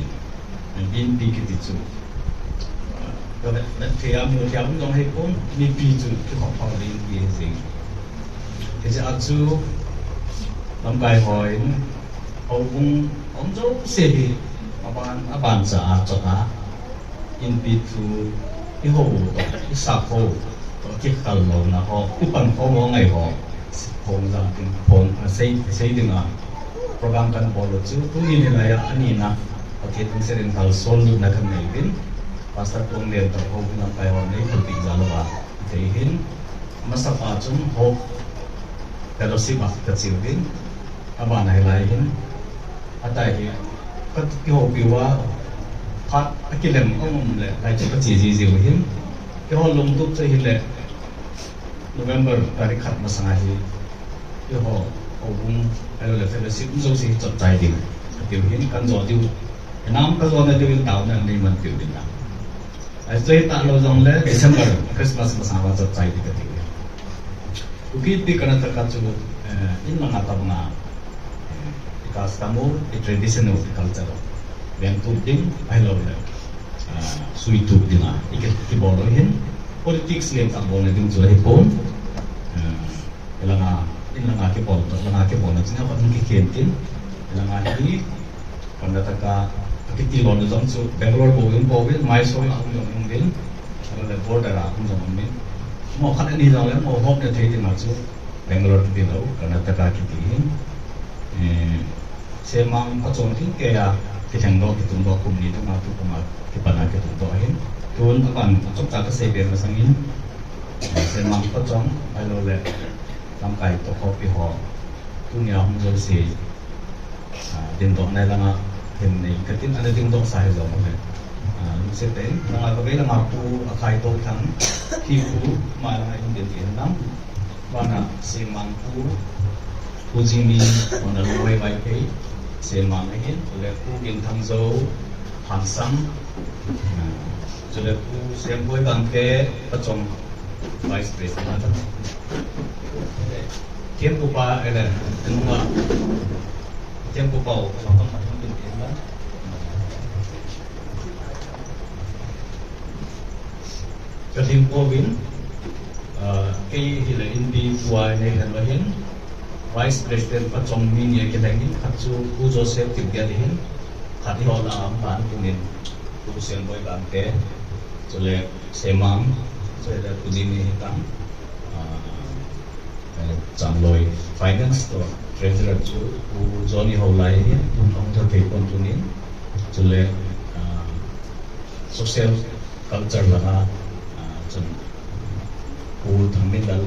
in. Inpi kiti chu, ah, kavet, vet thei a, mu thei a um jong ahipon, mipi chu kikhop pha le inpi ahi jeng in. Hijeh a chu, lamkai hon, houbung um jouse hi, aban, abancha a chot a, inpi thu, ihou u toh, isah khou u toh, kikhel louna ho, ipan khom u ngai ho, khom jam ding, khom, ah, sei, sei ding a, program kan bol u chu, tuni nilai a, ani na, Pathen lungset in kalson lutna kan nei uvin, Pastor Tonglen toh, houbung lamkai hon nei thupeh jal uva, thei hin, amasa pa chun, Hope Fellowship a kache uvin, abana hilai hin, atai hi, kakihoupi uva, phat akilem um um le, lai chu kache jiji u hin, keiho lungtup chu ahile, November tarik khat masanga hi, keiho, houbung, ahilou le fellowship um jouse hi chotchai ding, katiu hin, kan jo diu, hinam kajona diu in taona nei man tiu ding a. Ahi chu hita lou jongle December, Christmas masanga chotchai ding katiu. Kuki Inpi Karnataka chu, eh, in langa tabanga, eh, i custom u, i tradition u, i culture u vengtup ding, ahilou le, ah, suitup dinga, i ki, kibol u ahin, politics lentah bolna ding chu ahipon, eh, Langa, in langa kibol, langa kibolna chun, kikhen tin, langa hi, Karnataka, akiti lona jong chu, Bangalore bou in, bou in, Mysore a um jong um in, le border a um jong um in. Mo khat ani jong le, mo hop le thei ding a chu, Bangalore kiti lou, Karnataka kiti hin. Eh, Semang phachom thingkeiya, kithengdoh, kitungdoh, kum ni thuma, tu kuma, kipana kitungdoh ahin. Tun aban, chomcha kasei be masangin, Semang phachom, ahilou le, lamkai toh khopi ho, tunia hung jouse, ah, dingdoh nai langa, hin nei katin, ana dingdoh sa hi jong le. Ah, lungset tah in, langa kavei langa Pu Akhaitou Thang, Pu, ma langa in ding ti lang. Bana, Semang Pu, Pu Jimmy, Honorable Wai Vaiphei, Semang ahin, chule Pu Ginthangzo, Hangsang, chule Pu Semboi Gangte, Pachong, Vice President. Thempupa, ele, nunga, Thempupa, Pachong, Pachong, Pachong, Pachong, Ka ding kovin, ah, kei hi le inpi tua nei hen lo hin, Vice President pachong mi ni a kileng in, khat chu Pu Joseph Kipgen hin, khat hi ho la am pan kunin, Pu Siam Boi Bangte, chule Semang, chule Pu Jimmy Hitang, ah, eh, Changloi Finance to Treasurer chu Pu Johnny Holai hi, Pu Nong Tha Thei Kon tunin, chule, ah, Social Culture langa, ah, chun Pu Thangminlal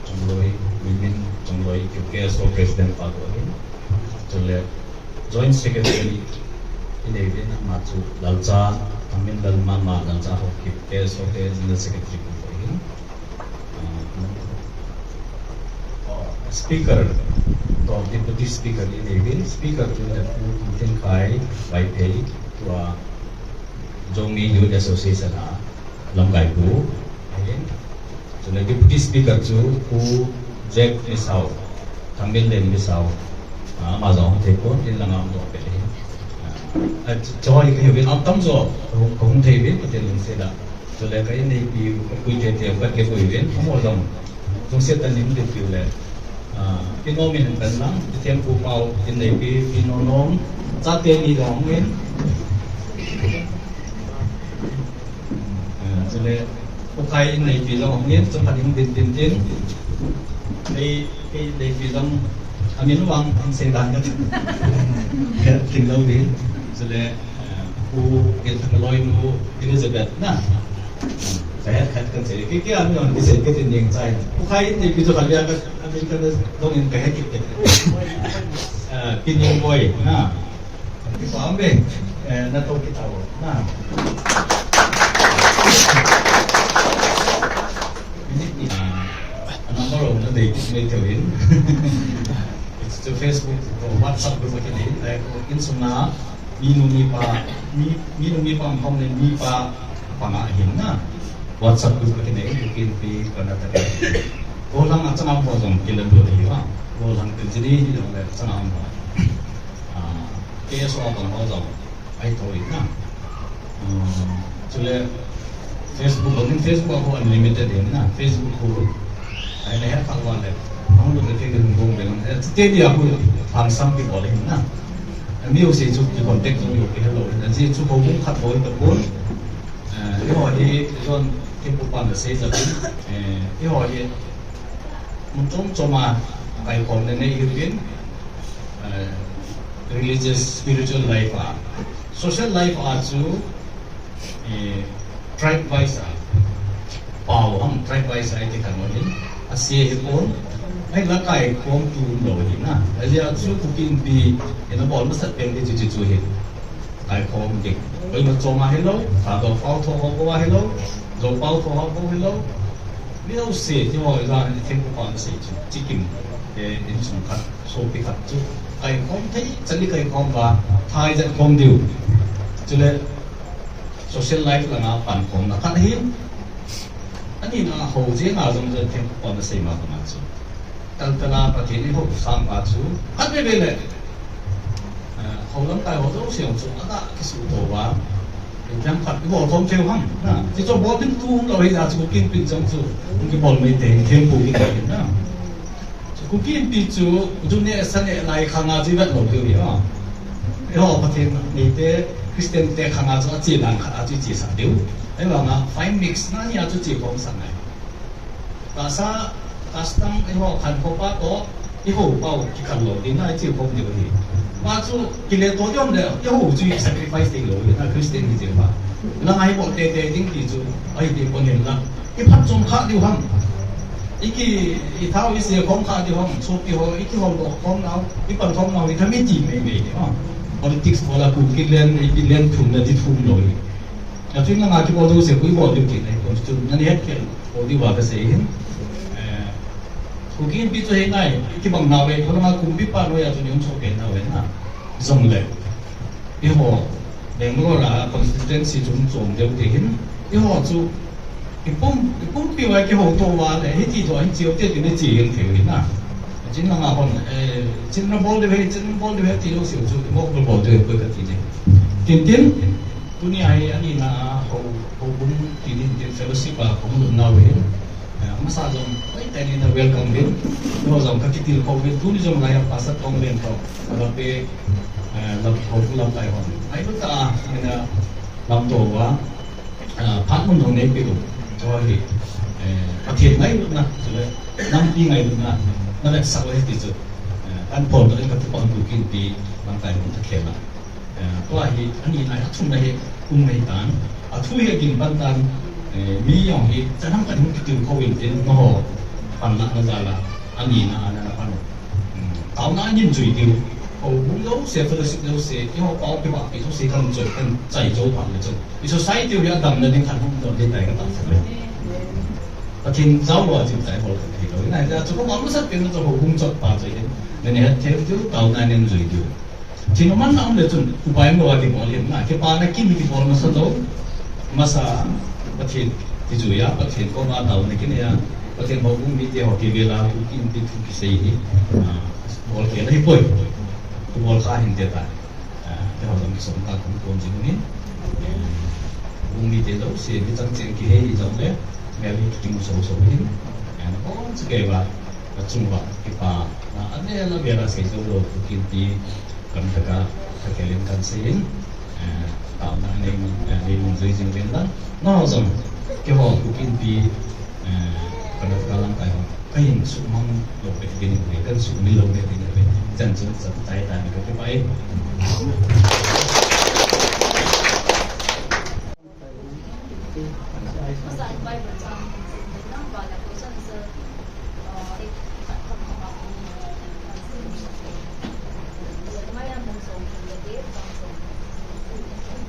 Chongloi, Minmin Chongloi, K S O President pa ko hin, chule Joint Secretary i nei vin ama chu Lalcha Thangminlal Mama, Lalcha Haokip, K S O te General Secretary ko hin. Ah, Speaker, to Deputy Speaker i nei vin, Speaker chu le Pu Thangthinkhai Vaiphei, tua Zomi Youth Association a lamkai pu ahin. Chule Deputy Speaker chu Pu Jack Misao, Thangminlen Misao. Ah, ama jong thei pon, in langa um doh peh ahin. Ah, chu, chu hi ka hi vin, am tam jo, ka hung, ka hung thei vin, Pathen lungset a. Chule ka inneipi, ka pui tete, ka ke pui vin, ka mo jong. Lungset tah in um ding tiu le. Ah, Pi Nom in kan lang, Pi Thempu Pau, inneipi, Pi Nom Nom, chate ni jong in. Ah, chule, Pu Khai inneipi jong in, chu phat in din din din. Kei, kei inneipi jong, amin vang, ang sei dan ka. Ka tin lo din. Chule, ah, Pu Ken Thang Loi nu, Elizabeth na. Ka het khat kan sei, kei, kei amin vang, kei sei, kei tin ding chai. Pu Khai inneipi chu khat bia ka, amin ka dong in ka het kit kit. Ah, Pi Ning Boi na. Kipa um ve, eh, na to kita vo, na. Minute ni, ah, number of na dei, dei teu in. It's to Facebook, to WhatsApp group akin in, like, insung na, mi nu mi pa, mi, mi nu mi pa, hom le mi pa, pa nga hin na. WhatsApp group akin in, kin pi, pa na ta. Ko lang a chang a mo jong, kin la do di ha. Ko lang kin jini, jong le, chang a mo. Ah, K S O a bang ho jong, ai to in na. Ah, chule Facebook, bang in Facebook a ho unlimited in na. Facebook ho, ai na het kha wan le. Ang lu le te ding bong be na. Eh, te dia ho, han sam ki bol in na. Mi ho se chu ki contact jong yo ki hello in. Ji chu ko bung khat boi ta pon. Eh, i ho hi, John, ki pu pan da sei ja. Eh, i ho hi, mun chom chom a, kai khom le nei hi pin. Eh, religious, spiritual life a, social life a chu, eh, tribe wise a, pau ham tribe wise a iti kan mo hin, a se hi pon, ai la kai khom tu lo hi na, a ya chu Kuki Inpi, ina bol masat pen ti chu chu hi. Kai khom ding. Koima chom a hilou, Thadou pau tho ho ko a hilou, Zou pau tho ho ko hilou. Mi ho se, ti ho la, ni thempu pa se chu. Chikim, eh, insung khat, sopi khat chu. Kai khom thei, chali kai khom ba, thai jat khom diu. Chule, social life langa pan khom na khat hi. Ani na ho je na jong je thempu pa sei ma ko na chu. Tal tala Pathen in ho sang pa chu. Khat ve ve le. Eh, ho lamkai ho jouse jong chu, ana kisu to va. Exam khat i bol khom thei u ham. Na, ti chu bol ding tu hung lo hi ja chu Kuki Inpi jong chu. Hung kibol mai te, thempu kiti na. Chu Kuki Inpi chu, ju ne sa ne lai khang a chu i vet lo diu hi a. Eiho Pathen neite, Christian te khang a chu a che dan khat a chu i che sa diu. Ahivang a, fine mix na ni a chu che khom sa ngai. Tahsa, custom, eiho khankho pa toh, eiho pau kikhal lou ding a, i che khom diu hi. Ma chu, kile to diu le, eiho chu i sacrifice ding lou, na Christian hi che pa. Lang a hi bol tete ding ti chu, ahi ti pon hin la. I phatchom kha diu ham. I ki, i thao i se khom kha diu ham. Sopi ho, i kihol doh khom nau, i pan khom nau, i thami ti mai mai diu ham. Politics bol a ku kilen, i kilen thum na ti thum lou hi. A chu langa kibol jouse, kui bol diu kit ahi, constitution, nani het kel, bol diu va kasei hin. Eh, Kuki Inpi chu hi nai, kibang nau ve, kholanga kumpipa noiya chu ni um chok pen nau ve na. Jong le. Eiho, Bangalore a constituency chu um chom deu te hin. Eiho chu, i pum, i pumpi vai kihou to va le, hiti to hin chiu te, kini chi hin thei hin na. Chin langa hon, eh, chin na bol diu ve, chin na bol diu ve, ti lou siu chu, i mok bol bol diu ve, koi kati ne. Tin tin, Tunia hi ani na, Ho, houbung ti ding tin fellowship a kahung lut nau hin. Eh, amasa jong, oi, teni na welcome din. Eiho jong kakitilkhou vin, tuni jong lai a pastor Tonglen toh. Alape, eh, lam, houbung lamkai hon. Ai, lut a, ina, lamto va. Ah, phat mun jong neipeh u. Chu hi, eh, Pathen ngailutna, chule nampi ngailutna, na vetsah u ahi ti chu. Eh, kan pon to ka tu pang tu kin ti, lamkai hon ta khel a. Eh, tua hi, ani nai, athumna hi, um mai tan. Athu hi kin pan tan, eh, mi jong hi, chanam kan hung kitilkhou in tin, maho, panlahna jal a, ani na, ana na pan. Hmm, taona nin jui diu. Houbung jouse, fellowship jouse, eiho pao kibahpi jouse kan choi, kan chai jou phat le chun. I society u hi adamna ding khat hung don ding tai ka tahsan le. Pathen jao lou a chim tai bol kan thei lou. Nai, chu ka bol masat pen chu houbung chotpa chu hin. Nani het thei diu, taona nin jui diu. Thil man na um le chun, upai um lou a kibol hin na, kipana kin kibol masa lou. Masa, Pathen kijui a, Pathen koma taona kinei a, Pathen houbung mite ho kivel a, thu kin ti thu kisei hi, ah, bol kei na hi poi. Thu bol kha hin te ta. Ah, te ho jong kisong ta kum kon jing ni. Houbung mite jouse, mi chang cheng kihei jong le, mel hi kimu so so hin. Ah, kon chu kei va, achung va, kipa, ah, avel avel a sei jou lou, thu kin ti, Kan thaka, thakhelin kan seiyin, eh, taona nei, eh, nei lungjui jing uvin lang. Nangho jong, keiho Kuki Inpi, eh, kan thaka lamkai ho, kahin sumang lou beh ding uve, kan sumil lou beh ding uve. Chan chun chan tai tai ni ka kipah e.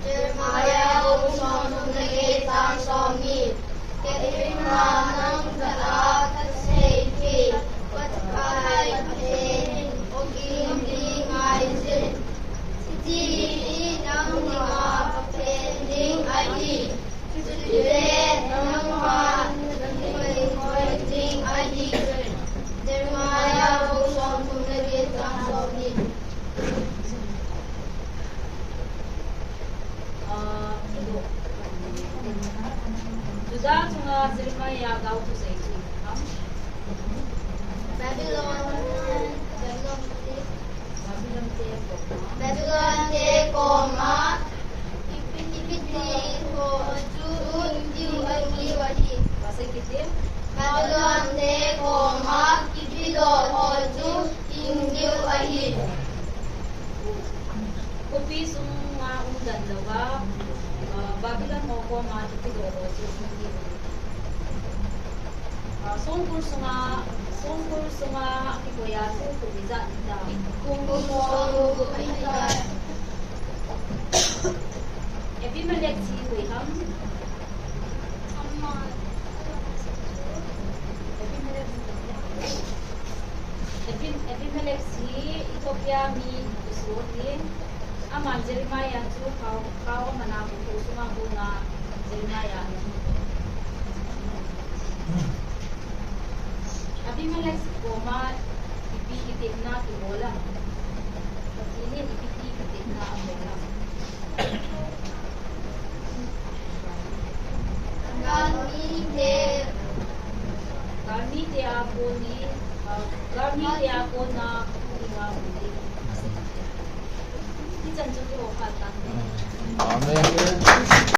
Jeremiah bung somthum le get chang somni. Keima nang jal a kasei thei, Pakai Pathen in, O Kuki Inpi ngai jin. Hiti hi nang dinga phatthei ding ahi. Chule nangma nang dinga phatthei ding ahi. Jeremiah bung somthum le get chang somni. Ah, Judah chunga Jeremiah gaothu sei chu. Babylon, Babylon te, Babylon te koma. Babylon te koma, ipi, ipi ti ho chu hung diu ahi, ahi. Pasal kiti. Babylon te koma, ipi ti ho chu hung diu ahi. Khopi sunga um dan louva, ah, Babylon ho koma ipi ti ho chu hung diu ahi. Ah, songkul sunga, songkul sunga kikoi a chu khopi ijat ta. Kum songkul ahitai. Abimelech hi koi ham? Abim-, Abimelech hi Ethiopia mi thusoh ahi. Aman Jeremiah chu khao, khao amana kho sunga kona Jeremiah ahi. Abimelech koma ipi kitepna kibol a? Pathen in ipi ti kitepna abol a? Galmite, galmite a kon in, ah, galmite a kona hung dinga hung ding. Hichan chu kihou phat tante. Amen.